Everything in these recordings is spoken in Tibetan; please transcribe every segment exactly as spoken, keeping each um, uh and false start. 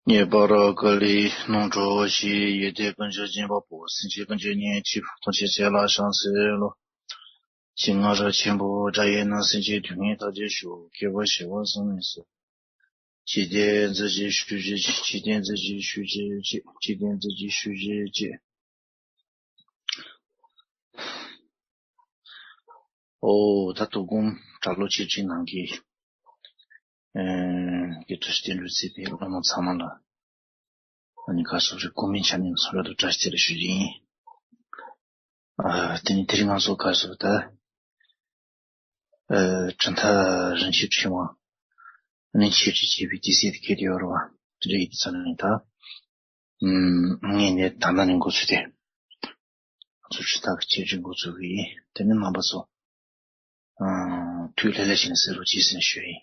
ངེས་པར་བཀའ་ལས་ནོར་འགྲོ་ཞེས། ཡོན་ཏན་ཀུན་གྱི་སྦྱིན་པ་པོ། སེམས་ཅན་ཀུན་གྱི་གཉེན་གཅིག་པུ། ཐམས་ཅད་ཚེ་ལ་ཕྱག་འཚལ་ལོ། ཞིང་ར་ཆེན་པོ་དགྲ་ཡི་ནང་སེམས་ཅན་སྡུག་བསྔལ་ཐར་གྱུར་ཤོག་སྐྱེ་བ་བྱེ་བ་གསུམ་ནས་སུ། འཇིག་རྟེན་མཛད་ཅིང་བཞུགས་བྱེད་ཅིག་འཇིག་རྟེན་མཛད་ཅིང་བཞུགས་བྱེད་ཅིག་འཇིག་རྟེན་མཛད་ཅིང་བཞུགས་བྱེད་ཅིག་ཨོ། ད་དོ་དགོང་གྲྭ་ལོ་ཆིག་ཁྲི་ནང་གི་ཨེ་གི་བཀྲ་ཤིས་བསྟན་འགྲོའི་ཚེ་འདིའི་བླ་མ་ཚང་མ་ལ་ཨ་ནི་ག་སོགས་རེ་སྐུ་མིང་ཆ་ནས་ཚོ་ར་དུ་བཀྲ་ཤིས་བདེ་ལེགས་ཞུ་རྒྱུ་ཡིན། ཨ་དེ་ནི་དེ་རིང་ང་ཚོ་ག་སོགས་ད་ཨ་གྲུབ་མཐའ་རིན་ཆེན་ཕྲེང་བ་ཨ་ནི་ཆེད་ཁྲིད་བྱས་པའི་དུས་ཚེས་དེ་ཁེལ་ཏེ་ཡོད་རེད་བ། དེ་འདྲ་ཡིན་དུས་ཙམ་ནས་ད། ངས་ནས་ད་ལྟ་ནས་འགོ་ཚུགས་ཏེ། ང་ཚོ་ཆུ་ཐག་གི་ཆེད་ཀྱི་འགོ་ཚུགས་ཀྱི་ཡིན། དེ་ནས་རྣམ་པ་ཚོ། ཨང་། ཐུགས་ལྷོད་ལྷོད་བྱས་ནས་གསན་རོགས་གྱིས་ཟེར་ནས་ཞུ་ཡིན།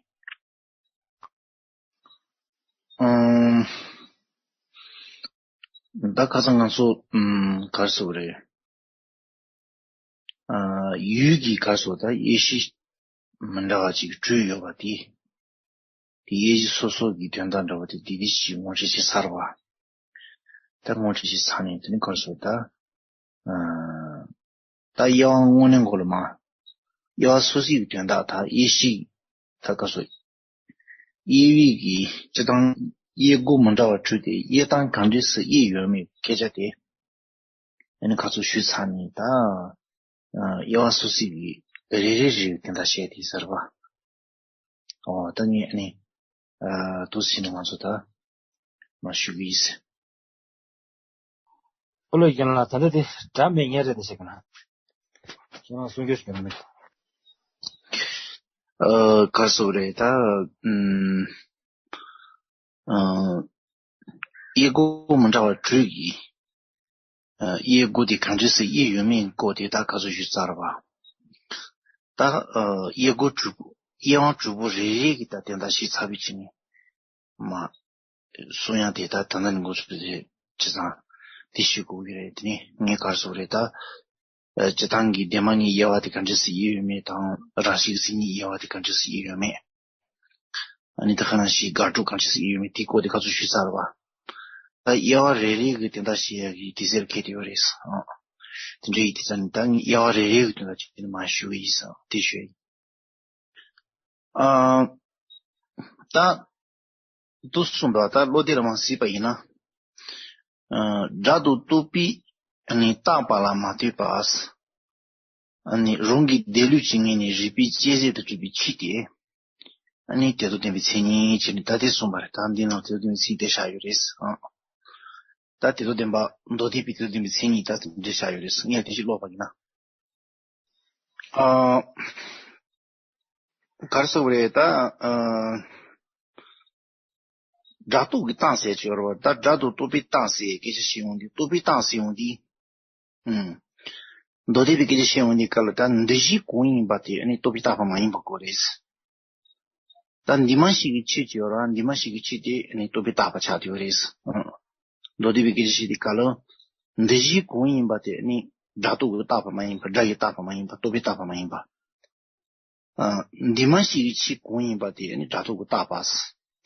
ཨང་། ད་ཁ་སང་ང་ཚོ་ཨང་ག་རེ་ཟེར་དགོས་རེད། ཨ་ཡུལ་གྱི་ག་རེ་ཟེར་དགོས། ད་དབྱེ་གཞི་མི་འདྲ་བ་ཅིག་བགྲོས་ཡོད་པ་དེ། དེ་དབྱེ་གཞི་སོ་སོ་གི་དོན་དག་འདྲ་བ་དེ་དེ་དེ་ཞིག་ངོ་སྤྲོད་བྱས་ཚར་བ། ད་ངོ་སྤྲོད་བྱས་ཚར་ནས་དེ་ནི་ག་རེ་ཟེར་དགོས། ད་ཨ་ད་དབྱེ་བ་དངོས་གནས་མགོ་ལ་མ། དབྱེ་བ་སོ་སོའི་དོན་དག་ད་དབྱེ་གཞི་ད་ག་རེ་ཟེར། དབྱེ་བའི་གི་སྤྱི་བཏང་དབྱེ་སྒོ་མི་འདྲ་བ་བགྲོས་ཏེ་དབྱེ་སྟངས་གང་འདྲ་སེ་དབྱེ་ཡོད་མེད་སྐད་ཆ་དེ། ཨ་ནི་ཁ་ཚོ་ཞུས་ཚར་ནས་ད། ཨ་དབྱེ་བ་སོ་སོའི་གི་རེ་རེ་རེ་རེ་དེ་འདྲ་བཤད་དེ་ཟེར་བ། ཨོ་ད་ངས་ཨ་ནི། ཨ་དུ་ཟིན་ནས་ང་ཚོ་ད། མ་ཞུ་གི་ཡིན། ཨོ་ལོ་རྒན་ལགས། ད་ལྟ་དེ་འདྲ་མེད་ངས་རེད་ད་བཤད་གི་ན། ཁྱེད་རང་གསུང་རྒྱུ་ཞིག་ཡོད་ན་མེད། ཨ་ག་རེ་ཟེར་དགོས་རེད་ད། ཨུམ། ཨ་དབྱེ་སྒོ་མི་འདྲ་བ་བགྲོས་ཀྱི། ཨ་དབྱེ་སྒོ་དེ་གང་འདྲ་སེ་དབྱེ་ཡོད་མེད་སྐོར་དེ་ད་ག་ཚོད་ཞུས་ཚར་བ། ད་ཨ་དབྱེ་སྒོ་དྲུག་པོ་དབྱེ་བ་དྲུག་པོ་རེ་རེ་གི་ད་དེ་འདྲ་ཞིག་ཚར་བའི་ཕྱིར་ནས་མ། གསུང་ཡང་དེ་ད་ད་ལྟ་ནས་འགོ་ཚུགས་ཏེ་བྱས་ཙང་དེ་ཞུ་དགོས་ཀྱི་རེད། དེ་ནི་ངས་ག་རེ་ཟེར་དགོས་རེད་ད། ཨ་སྤྱི་བཏང་གི་ལྡན་མ་གཉིས་དབྱེ་བ་དེ་ག་འདྲ་སེ་དབྱེ་ཡོད་མེད་དང་། རང་བཞིན་གྱི་མཚན་ཉིད་དབྱེ་བ་དེ་ག་འདྲ་སེ་དབྱེ་ཡོད་མེད། ཨ་ནི་ད་ག་ནང་བཞིན་དགག་སྒྲུབ་གང་ཅི་ཟིག་ཡོད་མེད་དེའི་སྐོར་དེ་ག་ཚོད་ཞུས་ཚར་བ། ད་དབྱེ་བ་རེ་རེ་གི་དོན་དག་བཤད་ཡག་གི་དུས་ཚོད་ཁེལ་ཏེ་ཡོད་རེད། ཨ་དེ་འདྲ་ཡིན་དུས་ཙང་ནི་ད་ངས་དབྱེ་བ་རེ་རེ་གི་དོན་དག་ཅིག་མར་ཞུ་གི་ཡིན་ཟེར་དེ་ཞུ་ཡིན། ཨ་ད་དུ་གསུངས་པ་ད་བློ་གཏད་ལ་མར་གཟིགས་པ་ཡིན་ན། ཨ་སྒྲ་དང་རྟོག་པས་ཨ་ནི་བཏགས་པ་ལ་མ་ལྟོས་པ། ཨ་ནི་རང་གི་འདོད་ལུགས་ཀྱི་ངོས་ནས་རིགས་པས་དཔྱད་བཟོད་དུ་གྲུབ་པའི་ཆོས་དེ། ཨ་ནི་དེ་དང་ལྡན་པའི་མཚན་ཉིད་ཅེས་ནི་ད་དེ་གསུངས་པ་རེད། ད་འདི་ནང་དེ་དང་ལྡན་པའི་ཚིག་དེ་བཞག་ཡོད་རེད། ཨ་ད་དེ་དང་ལྡན་པ་མདོ་སྡེ་པའི་དེ་དང་ལྡན་པའི་མཚན་ཉིད་ད་དེ་འདྲ་བཞག་ཡོད་རེད། ངས་དེ་ཞིག་ཀློག་པ་ཡིན་ན། ཨ་ག་རེ་ཟེར་བ་རེད་ད། ཨ་སྒྲ་རྟོག་གིས་བཏགས་ཟེར་གྱི་ཡོད་རེད་བ། ད་སྒྲ་དང་རྟོག་པས་བཏགས་ཟེར་སྐད་ཆ་བཤད་ཡོང་དུས་རྟོག་པས་བཏགས་ཟེར་ཡོང་དུས། ཨུམ། མདོ་སྡེ་པའི་སྐད་ཆ་བཤད་ཡོང་དུས་སྐབས་ལ་ད་འདུ་བྱེད་གང་ཡིན་པ་དེ་ཨ་ནི་རྟོག་པས་བཏགས་པ་མ་ཡིན་པ་ཀོ་རེད། ད་འདུས་མ་བྱས་ཀྱི་ཆོས་ཅིག་ཡོད་ར། འདུས་མ་བྱས་ཀྱི་ཆོས་དེ་ཨ་ནི་རྟོག་པས་བཏགས་པ་ཆགས་ཡོད་རེད། ཨུམ། མདོ་སྡེ་པའི་སྐད་ཆ་བཤད་དུས་སྐབས་ལ། འདུ་བྱེད་གང་ཡིན་པ་དེ་ཨ་ནི་སྒྲ་རྟོག་གིས་བཏགས་པ་མ་ཡིན་པ། སྒྲ་ཡིས་བཏགས་པ་མ་ཡིན་པ། རྟོག་པས་བཏགས་པ་མ་ཡིན་པ། ཨ་འདུས་མ་བྱས་ཀྱི་ཆོས་གང་ཡིན་པ་དེ་ནི་སྒྲ་རྟོག་གིས་བཏགས་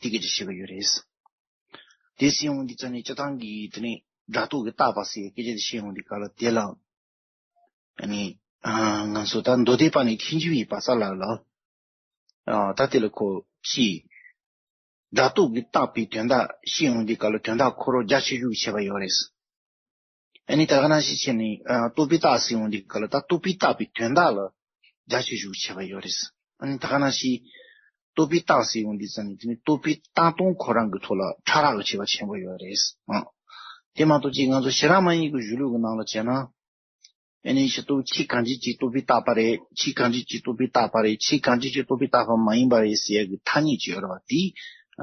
པ། དེ་སྐད་ཆ་བཤད་ཀྱི་ཡོད་རེད། དེ་ཟེར་ཡོང་དུས་ཙ་ནི་སྤྱིར་བཏང་གི་དེ་ནི་སྒྲ་རྟོག་གིས་བཏགས་པ་ཟེར་སྐད་ཆ་དེ་བཤད་ཡོང་དུས་སྐབས་ལ་དེ་ལ། ཨ་ནི་ཨ་ང་ཚོ་ད་མདོ་སྡེ་པ་ནི་ཐལ་འགྱུར་བའི་བག་ཆགས་ལ་ལ། ཨ་ད་དེ་ལ་ཁོ་ཅི། སྒྲ་རྟོག་གིས་བཏགས་པའི་དོན་དག་བཤད་ཡོང་དུས་སྐབས་ལ་དོན་དག་ཁོ་རང་རྒྱ་ཆེ་ཤོས་ཀྱི་ཁྱད་པར་ཡོད་རེད། ཨ་ནི་ད་ག་ནང་བཞིན་བྱས་ནས་ཨ་རྟོག་པས་བཏགས་ཟེར་ཡོང་དུས་སྐབས་ལ་ད་རྟོག་པས་བཏགས་པའི་དོན་དག་ལ་རྒྱ་ཆེ་ཤོས་ཀྱི་ཁྱད་པར་ཡོད་རེད། ཨ་ནི་ད་ག་ནང་བཞིན་རྟོག་པས་བཏགས་ཟེར་ཡོང་དུས་ཙ་ནི་དེ་ནི་རྟོག་པས་བཏགས་སྟངས་ཁོ་རང་གི་ཐོག་ལ་ཕྲ་རགས་ཀྱི་ཁྱད་པར་ཆེན་པོ་ཡོད་རེད། ཨང་། དེ་མ་གཏོགས་ཅིག་ང་ཚོ་ཤེས་རབ་མ་ཡིན་གྱི་གཞུང་ལུགས་ཀྱི་ནང་ལ་བྱས་ན། ཨ་ནི་ཤེས་རྟོགས་ཆོས་གང་ཅི་ཅིག་རྟོག་པས་བཏགས་པ་རེད། ཆོས་གང་ཅི་ཅིག་རྟོག་པས་བཏགས་པ་རེད། ཆོས་གང་ཅི་ཅིག་རྟོག་པས་བཏགས་པ་མ་ཡིན་པ་རེད་ཟེར་ཡག་གི་ཐ་སྙད་ཅིག་ཡོད་རེད་བ། དེ་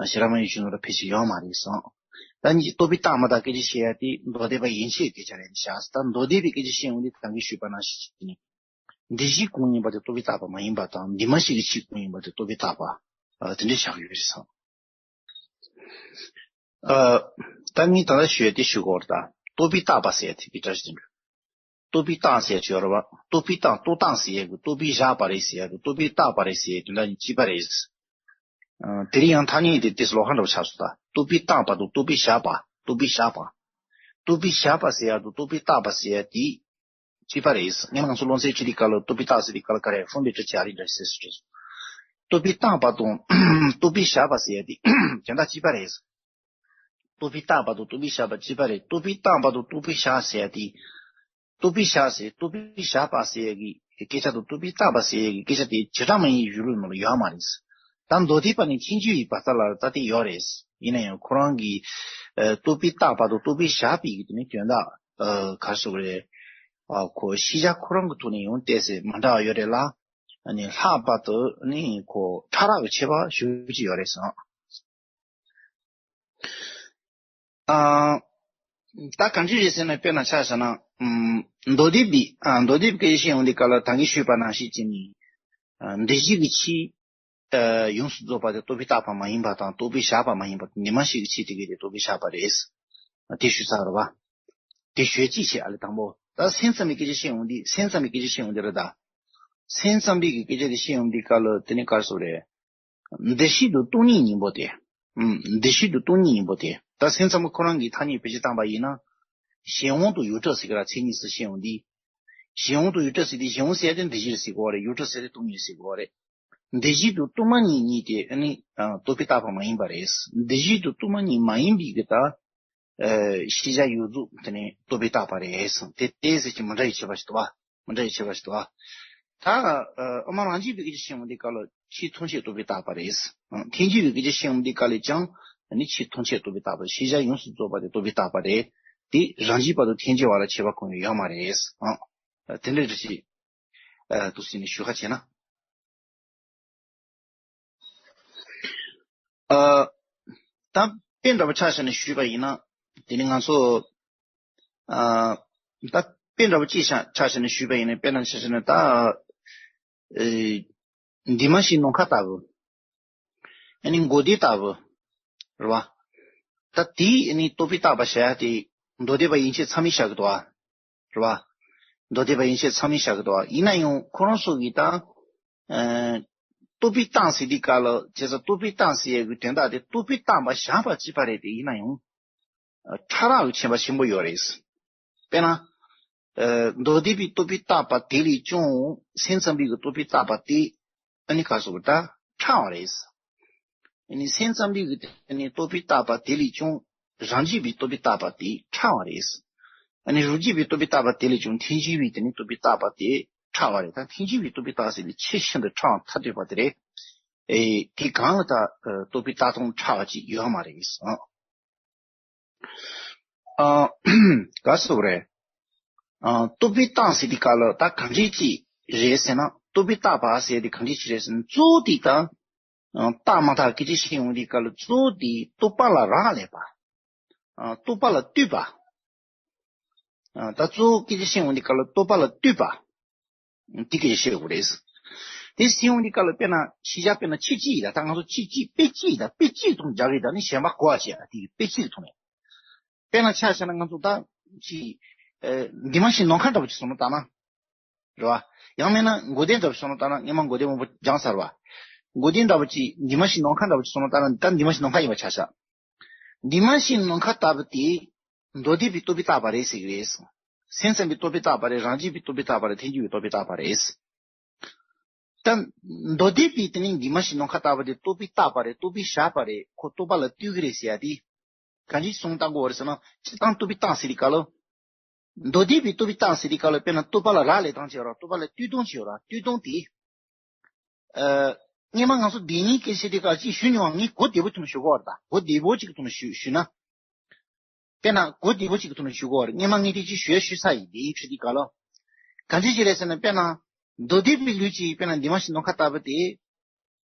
ཤེས་རབ་མ་ཡིན་གཞུང་ལུགས་ལ་ཕལ་ཆེར་ཡོད་མ་རེད་སོང་། ད་ནི་རྟོག་པས་བཏགས་མ་བཏགས་སྐད་ཆ་བཤད་ཡ་དེ་མདོ་སྡེ་པ་ཡན་ཆད་སྐད་ཆ་རེད་ཤག་ད་མདོ་སྡེ་པའི་སྐད་ཆ་བཤད་ཡོང་དུས་ད་གིན་ཞུས་པ་ནང་བཞིན་བྱས་ནས། འདུས་བྱས་གང་ཡིན་པ་དེ་རྟོག་པས་བཏགས་པ་མ་ཡིན་པ་དང་འདུས་མ་བྱས་ཀྱི་ཆོས་གང་ཡིན་པ་དེ་རྟོག་པས་བཏགས་པ། ཨ་དེ་འདྲ་བཞག་ཡོད་རེད་སོང་། ཨ་ད་ངས་ད་ལྟ་ཞུ་ཡ་དེ་ཞུ་དགོས་རེད་ད། རྟོག་པས་བཏགས་པ་ཟེར་ཡ་དེ་གི་སྒྲ་ཞིག་འདུག་རྟོག་པས་བཏགས་ཟེར་ཡ་ཅིག་ཡོད་རེད་བ། རྟོག་པས་བཏགས། རྟོག་བཏགས་ཟེར་ཡ་གི་རྟོག་པས་བཞག་པ་རེད་ཟེར་ཡ་གི་རྟོག་པས་བཏགས་པ་རེད་ཟེར་ཡ་དོན་དག་གཉིས་གཅིག་པ་རེད། ཨ། དེ་རིང་ཡང་ཐ་སྙད་དེ་ཏོག་ཙམ་ལོགས་ཀ་འདྲ་པོ་ཆགས་སོང་ད། རྟོག་པས་བརྟགས་པ་དང་རྟོག་པས་བཞག་པ། རྟོག་པས་བཞག་པ། རྟོག་པས་བཞག་པ་ཟེར་ཡ་དང་རྟོག་པས་བརྟགས་པ་ཟེར་ཡ་དེ་གཅིག་པ་རེད། སྔོན་ང་ཚོ་སློབ་ཚན་ཁྲིད་དུས་སྐབས་ལ་རྟོག་པས་བརྟགས་ཟེར་དུས་སྐབས་ལ་ག་རེ་ཧྥུན་པའི་ཀྲི་ཆི་ཨ་རི་འདྲ་ཞིག་ཟེར་སོང་རེད། རྟོག་པས་བརྟགས་པ་དང་རྟོག་པས་བཞག་པ་ཟེར་ཡ་དེ་དོན་དག་གཅིག་པ་རེད། རྟོག་པས་བརྟགས་པ་དང་རྟོག་པས་བཞག་པ་གཅིག་པ་རེད། རྟོག་པས་བརྟགས་པ་དང་རྟོག་པས་བཞག་ཟེར་ཡ་དེ། རྟོག་པས་བཞག་ཟེར། རྟོག་པས་བཞག་པ་ཟེར་ཡ་གི་སྐད་ཆ་དང་རྟོག་པས་བརྟགས་པ་ཟེར་ཡ་གི་སྐད་ཆ་དེ་བྱེ་བྲག་སྨྲ་བའི་གཞུང་ལུགས་ནང་ལ་ཡོད་མ་རེད། ད་མདོ་སྡེ་པ་ནས་མཁྱེན་བརྗོད་ཡི་བར་ཐག་ལ་ད་དེ་ཡོད་རེད། ཡིན་ན་ཡང་ཁོ་རང་གིས་ཨ། རྟོག་པས་བརྟགས་པ་དང་རྟོག་པས་བཞག་པའི་གི་དེ་ནི་དོན་དག་ཨ། ག་རེ་ཟེར་དགོས་རེད། ཨ། ཁོ་ཤེས་བྱ་ཁོ་རང་གི་ཐོག་ནས་ཡང་ཏོག་ཙམ་མ་འདྲ་བ་ཡོད་རེད་ལ། ཨ་ནི་ལྷག་པར་དུ་ནི་ཁོ་ཕྲ་རགས་ཀྱི་ཁྱད་པར་ཞེ་པོ་ཅིག་ཡོད་རེད་བསམ། ཨ། ད་གང་ཅི་རེད་ཟེར་ན་དཔེར་ན་ཆ་བཞག་ན། ཨམ། མདོ་སྡེ་པའི། ཨ། མདོ་སྡེ་པའི་སྐད་ཆ་བཤད་ཡོང་དུས་སྐབས་ལ་ད་གིན་ཞུས་པ་ནང་བཞིན་བྱས་ནས། ཨ། འདུ་བྱེད་ཀྱི་ཆོས། ཨ། ཡོངས་སུ་རྫོགས་པ་དེ་རྟོག་པས་བརྟགས་པ་མ་ཡིན་པ་དང་རྟོག་པས་བཞག་པ་མ་ཡིན་པ་དེ་ཉི་མ་ཤས་ཀྱི་ཆོས་དེ་གས་དེ་རྟོག་པས་བཞག་པ་རེད། ཨ། དེ་ཞུས་ཚར་རེད་པ། དེ་ཞུས་ཅིག་བྱས་ཨ་ལས་དང་པོ་ད་སེམས་ཙམ་པའི་སྐད་ཆ་བཤད་ཡོང་དུས། སེམས་ཙམ་པའི་སྐད་ཆ་བཤད་ཡོང་དུས་རེད་ད། སེམས་ཙམ་པའི་གི་སྐད་ཆ་དེ་བཤད་ཡོང་དུས་སྐབས་ལ་དེ་ནི་ག་རེ་ཟེར་དགོས་རེད། འདུ་བྱེད་དང་སྟོང་ཉིད་གཉིས་པོ་དེ། ཨུམ། འདུ་བྱེད་དང་སྟོང་ཉིད་གཉིས་པོ་དེ། ད་སེམས་ཙམ་པ་ཁོ་རང་གིས་ཐ་སྙད་བེད་སྤྱོད་བཏང་པ་ཡིན་ན། གཞན་དབང་དང་ཡོངས་གྲུབ་ཟེར་གྱི་ར་མཚན་ཉིད་སུ་བཤད་ཡོང་དུས། གཞན་དབང་དང་ཡོངས་གྲུབ་ཟེར་དུས་གཞན་དབང་ཟེར་ཡ་དེ་འདུ་བྱེད་ཟེར་དགོས་པ་རེད། ཡོངས་གྲུབ་ཟེར་དེ་སྟོང་ཉིད་ཟེར་དགོས་པ་རེད། འདུ་བྱེད་དང་སྟོང་པ་ཉིད་གཉིས་དེ་ཨ་ནི་ཨ་རྟོག་པས་བརྟགས་པ་མ་ཡིན་པ་རེད། འདུ་བྱེད་དང་སྟོང་པ་ཉིད་མ་ཡིན་པའི་གི་ད། ཨ། ཤེས་བྱ་ཡོངས་རྫོགས་དེ་ནི་རྟོག་པས་བརྟགས་པ་རེད་གསུངས། དེ་ཏོག་ཙམ་ཅིག་མི་འདྲ་བའི་ཁྱད་པར་ཞིག་འདུག་པ། མི་འདྲ་བའི་ཁྱད་པར་ཞིག་འདུག་པ། ད་ཨ་དབུ་མ་རང་རྒྱུད་པའི་སྐད་ཆ་བཤད་ཡོང་དུས་སྐབས་ལ་ཆོས་ཐམས་ཅད་རྟོག་པས་བརྟགས་པ་རེད། ཨ། ཐལ་འགྱུར་བའི་སྐད་ཆ་བཤད་ཡོང་དུས་སྐབས་ལ་ཀྱང་ནི་ཆོས་ཐམས་ཅད་རྟོག་པས་བརྟགས་པ། ཤེས་བྱ་ཡོངས་སུ་རྫོགས་པ་དེ་རྟོག་པས་བརྟགས་པ་རེད། དེ་རང་རྒྱུད་པ་དང་ཐལ་འགྱུར་བ་ལ་ཁྱད་པར་གང་ཡང་ཡོད་མ་རེད། ཨ། དེ་འདྲ་རེད་ཅེས། ཨ། འདུག་ཟེར་ནས་ཞུ་ཁ་བྱས་ན། ཨ། ད་དཔེ་འདྲ་པོ་ཆ་བཞག་ནས་ཞུས་པ་ཡིན་ན། དེ་ནི་ང་ཚོ། ཨ། ད་དཔེ་འདྲ་པོ་ཅིག་ཆ་ཆ་བཞག་ནས་ཞུས་པ་ཡིན་ན། དཔེར་ན་ཆ་བཞག་ན་ད། ཨེ། འདུས་མ་བྱས་ནམ་མཁའ་ལྟ་བུ། ཨ་ནི་མགོ་ལྡེ་ལྟ་བུ། རེད་པ། ད་དེ་ཨ་ནི་རྟོག་པས་བརྟགས་པ་བྱ་ཡ་དེ་མདོ་སྡེ་པ་ཡན་ཆད་ཚང་མས་བཞག་གི་འདུག་པ། རེད་པ། མདོ་སྡེ་པ་ཡན་ཆད་ཚང་མས་བཞག་གི་འདུག་པ། ཡིན་ན་ཡང་ཁོ་རང་ཚོ་གིས་ད། ཨ། རྟོག་པས་བརྟགས་ཟེར་དུས་སྐབས་ལ། བྱས་ཙང་རྟོག་པས་བརྟགས་ཟེར་ཡ་གི་དོན་དག་དེ་རྟོག་པས་བརྟགས་པ་བཞག་པ་གཅིག་པ་རེད་དེ། ཡིན་ན་ཡང་ཕྲ་རགས་ཀྱི་ཁྱད་པར་ཆེན་པོ་ཡོད་རེད། དཔེར་ན། ཨ། མདོ་སྡེ་པའི་རྟོག་པས་བརྟགས་པ་དེ་ལས་ཀྱང་སེམས་ཙམ་པའི་གི་རྟོག་པས་བརྟགས་པ་དེ་ཨ་ནི་ག་རེ་ཟེར་དགོས་རེད། ད་ཕྲ་བ་རེད། ཨ་ནི་སེམས་ཙམ་པའི་གི་དེ་ནི་རྟོག་པས་བརྟགས་པ་དེ་ལས་ཀྱང་རང་རྒྱུད་པའི་རྟོག་པས་བརྟགས་པ་དེ་ཕྲ་བ་རེད། ཨ་ནི་རང་རྒྱུད་པའི་རྟོག་པས་བརྟགས་པ་དེ་ལས་ཀྱང་ཐལ་འགྱུར་བའི་དེ་ནི་རྟོག་པས་བརྟགས་པ་དེ་ཕྲ་བ་རེད། ད་ཐལ་འགྱུར་བའི་རྟོག་པས་བརྟགས་ཟེར་དེ་ཆེས་ཤིན་ཏུ་ཕྲ་བ་ཐ་དད་པ་དེ་རེད། ཨེ། དེ་གང་ལ་ད་རྟོག་པས་བརྟགས་སྟངས་ཕྲ་བ་ཅིག་ཡོད་མ་རེད། ཨ། ག་རེ་ཟེར་དགོས་རེད། ཨ། རྟོག་པས་བརྟགས་ཟེར་དུས་སྐབས་ལ་ད་གང་འདྲ་ཅིག་རེད་ཟེར་ན། རྟོག་པས་བརྟགས་པ་ཟེར་དེ་གང་འདྲ་ཅིག་རེད་ཟེར་ན། གཙོ་བོ་དེ་ད། ཨ། བརྟགས་མ་ཐག་སྐད་ཆ་བཤད་ཡོང་དུས་སྐབས་ལ་གཙོ་བོ་དེ་རྟོག་པ་ལ་རག་ལས་པ། ཨ། རྟོག་པ་ལ་ལྟོས་པ། ཨ། ད་གཙོ་བོ་སྐད་ཆ་བཤད་ཡོང་དུས་སྐབས་ལ་རྟོག་པ་ལ་ལྟོས་པ། དེ་སྐད་ཆ་བཤད་དགོས་རེད། དེ་བཤད་ཡོང་དུས་སྐབས་ལ་དཔེར་ན་ཤེས་བྱ་དཔེར་ན་ཕྱིན་ཅི་ཡིན་ད། ད་ང་ཚོ་ཕྱིན་ཅི་དཔེ་ཅི་ཡིན་ད། དཔེ་ཅིའི་ཐོག་ནས་རྒྱག་གི་ཡིན་ད། ནི་གཞན་པ་གོ་བ་བྱེད་ཡ་དེ་དཔེ་ཅིའི་ཐོག་ནས། དཔེར་ན་ཆ་བཞག་ན་ང་ཚོ་ད་ཅི། ཨ། འདུས་མ་བྱས་ནམ་མཁའ་འདྲ་པོ་ཅིག་བཟོ་ན་ད་ན། རེད་པ། ཡང་མིན་ན་མགོ་ལྡེ་འདྲ་པོ་བཟོ་ན་ད་ན། སྔོན་མ་མགོ་ལྡེ་མང་པོ་སྦྱངས་ཚར་བ། མགོ་ལྡེ་འདྲ་པོ་ཅིག་འདུས་མ་བྱས་ནམ་མཁའ་འདྲ་པོ་ཅིག་བཟོ་ན་ད་ན། ད་འདུས་མ་བྱས་ནམ་མཁའ་ཡིན་པ་ཆ་བཞག་འདུས་མ་བྱས་ནམ་མཁའ་ལྟ་བུ་དེ་མདོ་སྡེ་པའི་རྟོག་པས་བརྟགས་པ་རེད་ཟེར་གྱི་རེད། སེམས་ཙམ་པའི་རྟོག་པས་བརྟགས་པ་རེད། རང་རྒྱུད་པའི་རྟོག་པས་བརྟགས་པ་རེད། ཐལ་འགྱུར་བའི་རྟོག་པས་བརྟགས་པ་རེད། ད་མདོ་སྡེ་པའི་དེ་ནི་འདུས་མ་བྱས་ནམ་མཁའ་ལྟ་བུ་དེ་རྟོག་པས་བརྟགས་པ་རེད། རྟོག་པས་བཞག་པ་རེད། ཁོ་རྟོག་པ་ལ་ལྟོས་ཀྱི་རེད་ཟེར་ཡ་དེ། གང་ཅིའི་སྟེང་ལྟ་དགོས་པ་རེད་ཟེར་ན། སྤྱིར་བཏང་རྟོག་པས་བརྟགས་ཟེར་དུས་སྐབས་ལ། མདོ་སྡེ་པའི་རྟོག་པས་བརྟགས་ཟེར་དུས་སྐབས་ལ་དཔེར་ན་རྟོག་པ་ལ་རག་ལས་སྟངས་ཅིག་ཡོད་ར། རྟོག་པ་ལ་ལྟོས་སྟངས་ཅིག་ཡོད་ར། ལྟོས་སྟངས་དེ། ཨ། སྔོན་མ་ང་ཚོ་བདེན་གཉིས་སྐད་ཆ་དེ་ག་ཅིག་ཞུ་མྱོང་བ། ངས་གོ་བདེ་པོ་ཅིག་ཐོག་ནས་ཞུ་གོ་བ་རེད་ད། གོ་བདེ་པོ་ཅིག་ཐོག་ནས་ཞུ་ཞུས་ན། དཔེར་ན་གོ་བདེ་པོ་ཅིག་ཐོག་ནས་ཞུ་གོ་བ་རེད། སྔོན་མ་ངས་དེ་ཅིག་ཞུ་ཡ་ཞུས་ཚར་ཡིན། དེ་ཡིན་ཞུ་དུས་སྐབས་ལ། གང་ཅི་ཅི་རེད་ཟེར་ན། དཔེར་ན་མདོ་སྡེ་པའི་ལུགས་ཀྱིས་དཔེར་ན་འདུས་མ་བྱས་ནམ་མཁའ་ལྟ་བུ་དེ།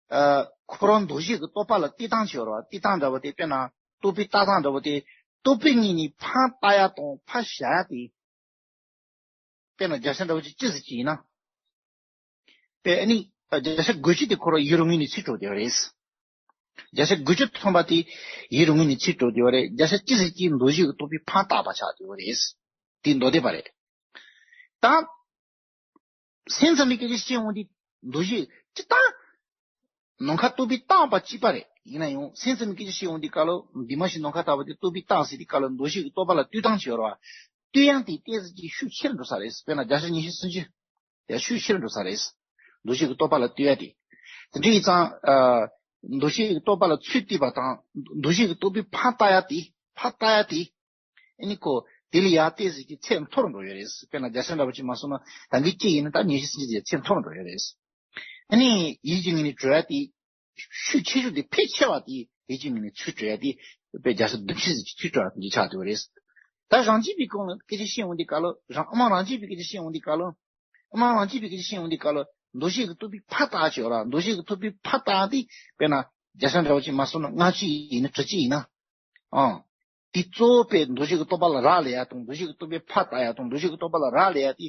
ཨ། ཁོ་རང་འདུ་བྱེད་ཀྱི་རྟོག་པ་ལ་ལྟོས་སྟངས་ཅིག་ཡོད་ར། ལྟོས་སྟངས་འདྲ་བོ་དེ། དཔེར་ན་རྟོག་པས་བརྟགས་སྟངས་འདྲ་བོ་དེ། རྟོག་པའི་ངོས་ནས་ཕར་བལྟ་ཡ་དང་ཕར་བཞག་ཡ་དེ། དཔེར་ན་བརྒྱ་ཆ་འདྲ་བོ་ཅིག་ཅི་ཟིག་ཅིག་ཡིན་ན། དཔེ་ཨ་ནི་བརྒྱ་ཆ་དགུ་བཅུ་དེ་ཁོ་རང་ཡུལ་དངོས་ནས་ཚུད་འགྲོ་བསྡད་པ་རེད། བརྒྱ་ཆ་དགུ་བཅུ་ཐམ་པ་དེ་ཡུལ་དངོས་ནས་ཚུད་འགྲོ་བསྡད་པ་རེད། བརྒྱ་ཆ་ཅི་ཟིག་ཅིག་འདུ་བྱེད་ཀྱི་རྟོག་པས་ཕར་བལྟས་པ་ཆགས་བསྡད་པ་རེད། དེ་མདོ་སྡེ་པ་རེད། ད་སེམས་ཙམ་པའི་སྐད་ཆ་བཤད་འོང་དུས་འདུ་བྱེད་ཅི་ལྟར། ནམ་མཁའ་རྟོག་པས་བཏགས་པ་གཅིག་པ་རེད། ཡིན་ན་ཡང་སེམས་ཙམ་སྐད་ཆ་བཤད་ཡོང་དུས་སྐབས་ལ་འདུས་མ་བྱས་ནམ་མཁའ་ལྟ་བུ་དེ་རྟོག་པས་བཏགས་ཟེར་དུས་སྐབས་ལ་འདུ་ཤེས་ཀྱི་རྟོག་པ་ལ་ལྟོས་སྟངས་བྱེད་རོགས། ལྟོས་ཡང་དེ་ཏོག་ཙམ་ཅིག་ཤུགས་ཆེ་རུ་འགྲོ་ས་རེད། དཔེར་ན་བརྒྱ་ཆ་ཉི་ཤུ་སུམ་ཅུ་ཡང་ཤུགས་ཆེ་རུ་འགྲོ་ས་རེད། འདུ་ཤེས་ཀྱི་རྟོག་པ་ལ་ལྟོས་ཡ་དེ། དེ་འདྲ་ཡིན་ཙང་། ཨ། འདུ་ཤེས་ཀྱི་རྟོག་པ་ལ་ཚུར་ལྟོས་པ་དང་འདུ་ཤེས་ཀྱི་རྟོག་པས་ཕར་བལྟ་ཡ་དེ། ཕར་བལྟ་ཡ་དེ། ཨ་ནི་ཁོ་དེ་ལ་ཡ་ཏོག་ཙམ་ཅིག་ཚད་མཐོ་རུ་འགྲོ་ཡོད་རེད། དཔེར་ན་བརྒྱ་ཆ་འདྲ་པོ་ཅིག་མ་སོང་ན་ད་གིན་གཅིག་ཡིན་ན་ད་ཉི་ཤུ་སུམ་ཅུ་ཡ་ཚད་མཐོ་རུ་འགྲོ་ཡོད་རེད། ཨ་ནི་ཡིད་ཀྱི་ངོས་ནས་གྲོལ་ཡ་དེ། ཤུགས་ཆེ་ཤོས་དེ་ཕལ་ཆེ་བ་དེ་ཡིད་ཀྱི་ངོས་ནས་ཚུར་གྲོལ་ཡ་དེ། དཔེ་བརྒྱ་ཆ་བདུན་ཅུ་ཙམ་ཅིག་ཚུར་གྲོལ་ཡ་དེ་འདྲ་ཆགས་བསྡད་པ་རེད། ད་རང་རྒྱུད་པའི་སྒང་ལ་སྐད་ཆ་བཤད་ཡོང་དུས་སྐབས་ལ་རང་དབང་རང་རྒྱུད་པའི་སྐད་ཆ་བཤད་ཡོང་དུས་སྐབས་ལ། དབང་རང་རྒྱུད་པའི་སྐད་ཆ་བཤད་ཡོང་དུས་སྐབས་ལ་འདུ་ཤེས་ཀྱི་རྟོག་པས་ཕར་བལྟ་བྱས་ཡོད་ར། འདུ་ཤེས་ཀྱི་རྟོག་པས་ཕར་བལྟ་སྟེ་དཔེར་ན་བརྒྱ་ཆ་འདྲ་པོ་ཅིག་མ་སོང་ན་ལྔ་བཅུ་ཡིན་ན་དྲུག་ཅུ་ཡིན་ན། ཨང་། དེ་གཙོ་བོ་དཔེ་འདུ་ཤེས་ཀྱི་རྟོག་པ་ལ་རག་ལས་ཡ་དང་འདུ་ཤེས་ཀྱི་རྟོག་པས་ཕར་བལྟ་ཡ་དང་འདུ་ཤེས་ཀྱི་རྟོག་པ་ལ་རག་ལས་ཡ་དེ།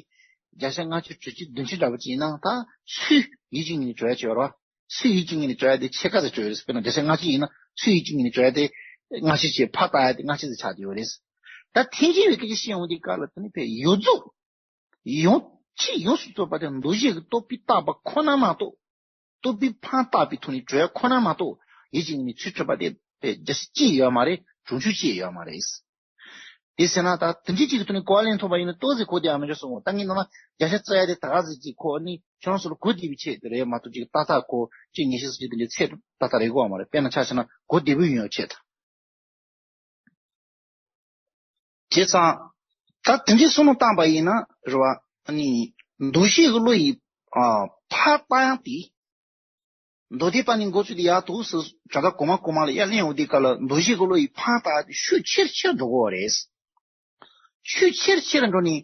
བརྒྱ་ཆ་ལྔ་བཅུ་དྲུག་ཅུ་བདུན་ཅུ་འདྲ་པོ་ཅིག་ཡིན་ན་ད་སུས་ཡིད་ཀྱི་ངོས་ནས་གྲོལ་ཡ་བྱས་ཡོད་ར། སུས་ཡིད་ཀྱི་ངོས་ནས་གྲོལ་ཡ་དེ་ཕྱེད་ཀ་ཙམ་གྲོལ་ཡོད་རེད། དཔེར་ན་བརྒྱ་ཆ་ལྔ་བཅུ་ཡིན་ན་སུས་ཡིད་ཀྱི་ངོས་ནས་གྲོལ་ཡ་དེ་ལྔ་བཅུ་བྱས། ཕར་བལྟ་ཡ་དེ་ལྔ་བཅུ་ཙམ་ཆགས་བསྡད་ཡོད་རེད། ད་ཐལ་འགྱུར་བའི་སྐད་ཆ་བཤད་ཡོང་དུས་སྐབས་ལ་དེ་ནི་དཔེ་ཡོངས་རྫོགས། ཡོངས། ཕྱི་ཡོངས་སུ་རྫོགས་པ་དེ་འདུ་ཤེས་ཀྱི་རྟོག་པས་བཏགས་པ་ཁོ་ན་མ་གཏོགས། རྟོག་པས་ཕར་བཏགས་པའི་ཐོག་ནས་གྲོལ་ཁོ་ན་མ་གཏོགས་ཡིད་ཀྱི་ངོས་ནས་ཚུར་གྲོལ་བ་དེ་དཔེ་རྒྱ་ཆ་གཅིག་ཡོད་མ་རེད། གྲོང་ཆོག་གཅིག་ཡོད་མ་རེད། དེ་ཟེར་ན་ད་དེ་འདྲའི་གཅིག་གི་ཐོག་ནས་གོ་བ་ལེན་ཐུབ་པ་ཡིན་ན་ཏོག་ཙམ་གོ་བདེ་བ་མི་འདྲ་སོང་། ད་ངས་ནང་ན་བརྒྱ་ཆ་རྩ་ཡ་དེ་ད་ག་ཟིག་ཅིག་ཁོ་ནི་ཁྱོད་རང་ཚོ་ལ་གོ་བདེ་བའི་ཆེད་དུ་རེད་མ་གཏོགས་ཅིག་ཏག་ཏག་ཁོ་གཅིག་ཉི་ཤུ་ཙམ་ཅིག་དེ་འདྲའི་ཚད་ཏག་ཏག་རེད་གོ་བ་མ་རེད། དཔེར་ན་ཆ་བཞག་ན་གོ་བདེ་པོ་ཡོང་ཡ་ཆེད་དུ། བྱས་ཙང་། ད་དེ་འདྲའི་བསམ་བློ་བཏང་པ་ཡིན་ན་རེད་བ། ཨ་ནི། འདུ་ཤེས་ཀྱི་བློ་ཡིས། ཨ། ཕར་བཏགས་ཡང་དེ། མདོ་སྡེ་པ་ནི་འགོ་ཚུགས་དེ་ཡག་ཏུ་སུ་དྲན་ཐག་གོང་མ་གོང་མ་ལ་ཡར་གླེང་འོང་དུས་སྐབས་ལ་འདུ་ཤེས་ཀྱི་བློ་ཡིས་ཕར་བཏགས་ཤུགས་ཆེར་ཆེར་འགྲོ་གི་ཡོད་རེད། ཤུགས་ཆེར་ཆེར་འགྲོ་ནས་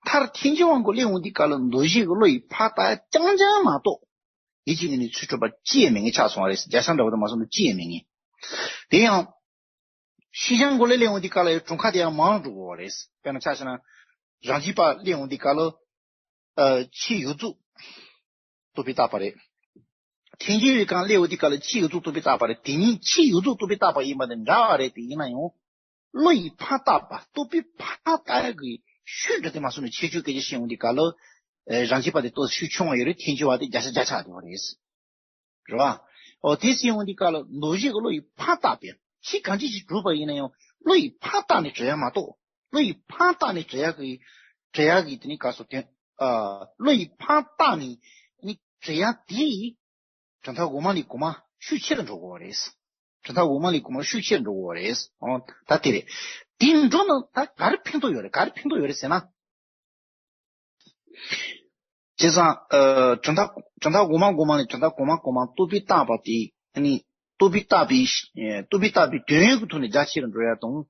མཐར་ཐལ་འགྱུར་བ་མགོ་གླེང་འོང་དུས་སྐབས་ལ་འདུ་ཤེས་ཀྱི་བློ་ཡིས་ཕར་བཏགས་རྐྱང་རྐྱང་མ་གཏོགས། ཡིད་ཀྱི་ངོས་ནས་ཚུར་གྲོལ་བ་ཅི་ཡང་མེད་མཁན་ཆགས་སོང་བ་རེད། བརྒྱ་ཆ་འདྲ་པོ་དང་མ་སོང་ན་ཅི་ཡང་མེད་མཁན། དེ་ཡང་། ཤེས་བྱ་མགོ་ལ་གླེང་འོང་དུས་སྐབས་ལ་ཡང་གྲུབ་མཐའ་དེ་ཡང་མང་རུ་འགྲོ་གི་ཡོད་རེད། དཔེར་ན་ཆ་བཞག་ན། རང་རྒྱུད་པ་གླེང་འོང་དུས་སྐབས་ལ། ཨ། ཕྱི་ཡོངས་རྫོགས་རྟོག་པས་བཏགས་པ་རེད། ཐལ་འགྱུར་བའི་སྒང་གླེང་འོང་དུས་སྐབས་ལ་ཕྱི་ཡོངས་རྫོགས་རྟོག་པས་བཏགས་པ་རེད། དེ་གཉིས་ཕྱི་ཡོངས་རྫོགས་རྟོག་པས་བཏགས་པ་ཡིན་པ་དེ་འདྲ་བ་རེད་དེ། ཡིན་ན་ཡང་། བློ་ཡིས་ཕར་བཏགས་པ་རྟོག་པས་ཕར་བཏགས་ཡག་གི་ཤུགས་འདྲ་དེ་མ་སོང་ནས་ཁྱད་ཆོས་སྐད་ཆ་བཤད་འོང་དུས་སྐབས་ལ། ཨ། རང་རྒྱུད་པ་དེ་ཏོག་ཙམ་ཤུགས་ཆུང་བ་ཡོད་རེད། ཐལ་འགྱུར་བ་དེ་བརྒྱ་ཆ་བརྒྱ་ཆགས་བསྡད་པ་རེད། རེད་བ། འོ་དེ་ཟེར་འོང་དུས་སྐབས་ལ་འདུ་ཤེས་ཀྱི་བློ་ཡིས་ཕར་བཏགས་པའི་ཕྱི་གང་ཅི་ཞིག་གྲུབ་པ་ཡིན་ན་ཡང་བློ་ཡིས་ཕར་བཏགས་ནས་གྲོལ་ཡ་མ་གཏོགས། བློ་ཡིས་ཕར་བཏགས་ནས་གྲོལ་ཡ་གི། གྲོལ་ཡ་གི་དེ་ནི་ག་སོ་དེ། ཨ། བློ་ཡིས་ཕར་བཏགས་ནས་ནི་གྲོལ་ཡ་དེ་ཡིས། གྲུབ་མཐའ་གོང་མ་ལས་གོང་མ་ཤུགས་ཆེར་འགྲོ་གི་ཡོད་རེད། གྲུབ་མཐའ་གོང་མ་ལས་གོང་མ་ཤུགས་ཆེར་འགྲོ་གི་ཡོད་རེད། འོ། ད་དེ་རེད། དེ་འགྲོ་ན་ད་ག་རེ་ཕན་ཐོགས་ཡོད་རེད། ག་རེ་ཕན་ཐོགས་ཡོད་རེད་ཟེར་ན། བྱས་ཙང་། ཨ། གྲུབ་མཐའ། གྲུབ་མཐའ་གོང་མ་གོང་མ་ལས་གྲུབ་མཐའ་གོང་མ་གོང་མ་རྟོག་པས་བཏགས་པ་དེ། ཨ་ནི། རྟོག་པས་བཏགས་པའི། ཨ། རྟོག་པས་བཏགས་པའི་དོན་ཡོད་ཀྱི་ཐོག་ནས་རྒྱ་ཆེར་འགྲོ་ཡ་དང་།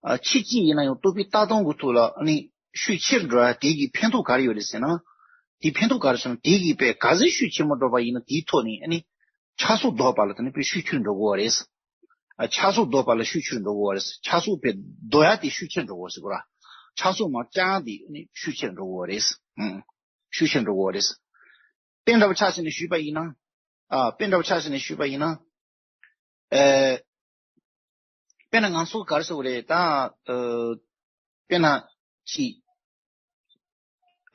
ཨ། ཕྱི་ཅི་ཡིན་ན་ཡང་རྟོག་པས་བཏགས་སྟངས་ཀྱི་ཐོག་ལ་ཨ་ནི་ཤུགས་ཆེར་འགྲོ་ཡ་དེ་གི་ཕན་ཐོགས་ག་རེ་ཡོད་རེད་ཟེར་ན། དེའི་ཕན་ཐོགས་ག་རེ་ཟེར་ན་དེ་གི་དཔེ་ག་ཚོད་ཤུགས་ཆེན་པོ་འགྲོ་བ་ཡིན་ན་དེའི་ཐོག་ནས་ཨ་ནི། ཆགས་སོགས་ལྡོག་པ་ལ་དེ་ནི་དཔེ་ཤུགས་ཆེར་འགྲོ་གི་ཡོད་རེད། ཨ། ཆགས་སོགས་ལྡོག་པ་ལ་ཤུགས་ཆེར་འགྲོ་གི་ཡོད་རེད། ཆགས་སོགས་དཔེ་ལྡོག་ཡ་དེ་ཤུགས་ཆེར་འགྲོ་གི་ཡོད་ཟེར་གོ་ར། ཆགས་སོགས་མར་བཅག་ཡ་དེ་ནི་ཤུགས་ཆེར་འགྲོ་གི་ཡོད་རེད། ཨང་། ཤུགས་ཆེར་འགྲོ་གི་ཡོད་རེད། དཔེ་འདྲ་བོ་ཆ་བཞག་ནས་ཞུས་པ་ཡིན་ན། ཨ། དཔེ་འདྲ་བོ་ཆ་བཞག་ནས་ཞུས་པ་ཡིན་ན། ཨེ། དཔེར་ན་ང་ཚོ་ག་རེ་ཟེར་དགོས་རེད་ད། ཨ། དཔེར་ན་ཅིག་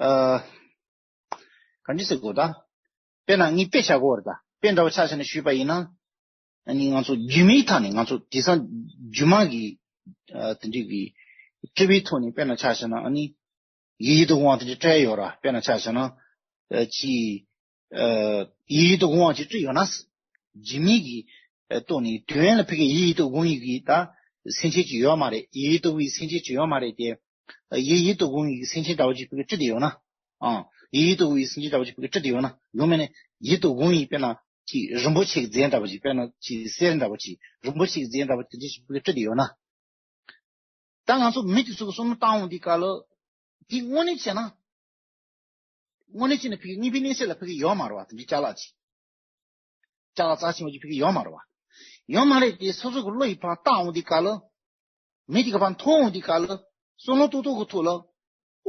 ཨ། ག་འདྲ་ཟེར་དགོས་ད། དཔེར་ན་ངས་དཔེ་བཞག་དགོས་རེད་ད། དཔེ་འདྲ་བོ་ཆ་བཞག་ནས་ཞུས་པ་ཡིན་ན། ཨ་ནི་ང་ཚོ་རྒྱུད་མའི་ཐད་ནས་ང་ཚོ་དེང་སང་རྒྱུད་མ་གི། ཨ། དེ་འདྲའི་གི་དཔེ་བའི་ཐོག་ནས་དཔེར་ན་ཆ་བཞག་ན་ཨ་ནི། ཡིད་ཡིད་དུ་འོང་བ་དེ་འདྲ་སྤྲད་ཡོད་ར། དཔེར་ན་ཆ་བཞག་ན། ཨ། ཅིག་ཨ། ཡིད་ཡིད་དུ་འོང་བ་ཅིག་སྤྲད་ཡོད་ན། རྒྱུད་མའི་གི། ཨ། ཐོག་ནས་དོན་ལ་ཕ་གི་ཡིད་ཡིད་དུ་འོང་བའི་གི་ད་སེམས་ཅན་ཅིག་ཡོད་མ་རེད། ཡིད་ཡིད་དུ་འོང་བའི་སེམས་ཅན་ཅིག་ཡོད་མ་རེད་དེ། ཡིད་ཡིད་དུ་འོང་བའི་སེམས་ཅན་འདྲ་བོ་ཅིག་ཕ་གི་སྤྲད་དེ་ཡོད་ན། ཨང་། ཡིད་ཡིད་དུ་འོང་བའི་སེམས་ཅན་འདྲ་བོ་ཅིག་ཕ་གི་སྤྲད་དེ་ཡོད་ན། ཡོང་མེད་ནས་ཡིད་དུ་འོང་བའི་དཔེར་ན་ཅིག་རིན་པོ་ཆེ་གི་རྫས་འདྲ་བོ་ཅིག་དཔེར་ན་ཅིག་གསེར་འདྲ་བོ་ཅིག་རིན་པོ་ཆེ་གི་རྫས་འདྲ་བོ་དེ་འདྲ་ཅིག་ཕ་གི་སྤྲད་དེ་ཡོད་ན། ད་ང་ཚོ་མི་དེ་ཚོ་གི་བསམ་བློ་བཏང་འོང་དུས་སྐབས་ལ། དེ་དངོས་གནས་བྱས་ན། དངོས་གནས་བྱས་ན་ཕ་གི་དངོས་པོའི་གནས་ཚད་ལ་ཕ་གི་ཡོད་མ་རེད་བ། དེ་འདྲའི་ཅ་ལག་ཅིག་ཅ་ལག་རྩ་ཆེན་པོ་ཅིག་ཕ་གི་ཡོད་མ་རེད་བ། ཡོད་མ་རེད་དེ་སོ་སོ་གི་བློ་ཡིས་ཕར་བཏགས་འོང་དུས་སྐབས་ལ། མི་དེ་ག་ཕར་མཐོང་འོང་དུས་སྐབས་ལ། བསམ་བློ་ཏོག་ཏོག་གི་ཐོག་ལ།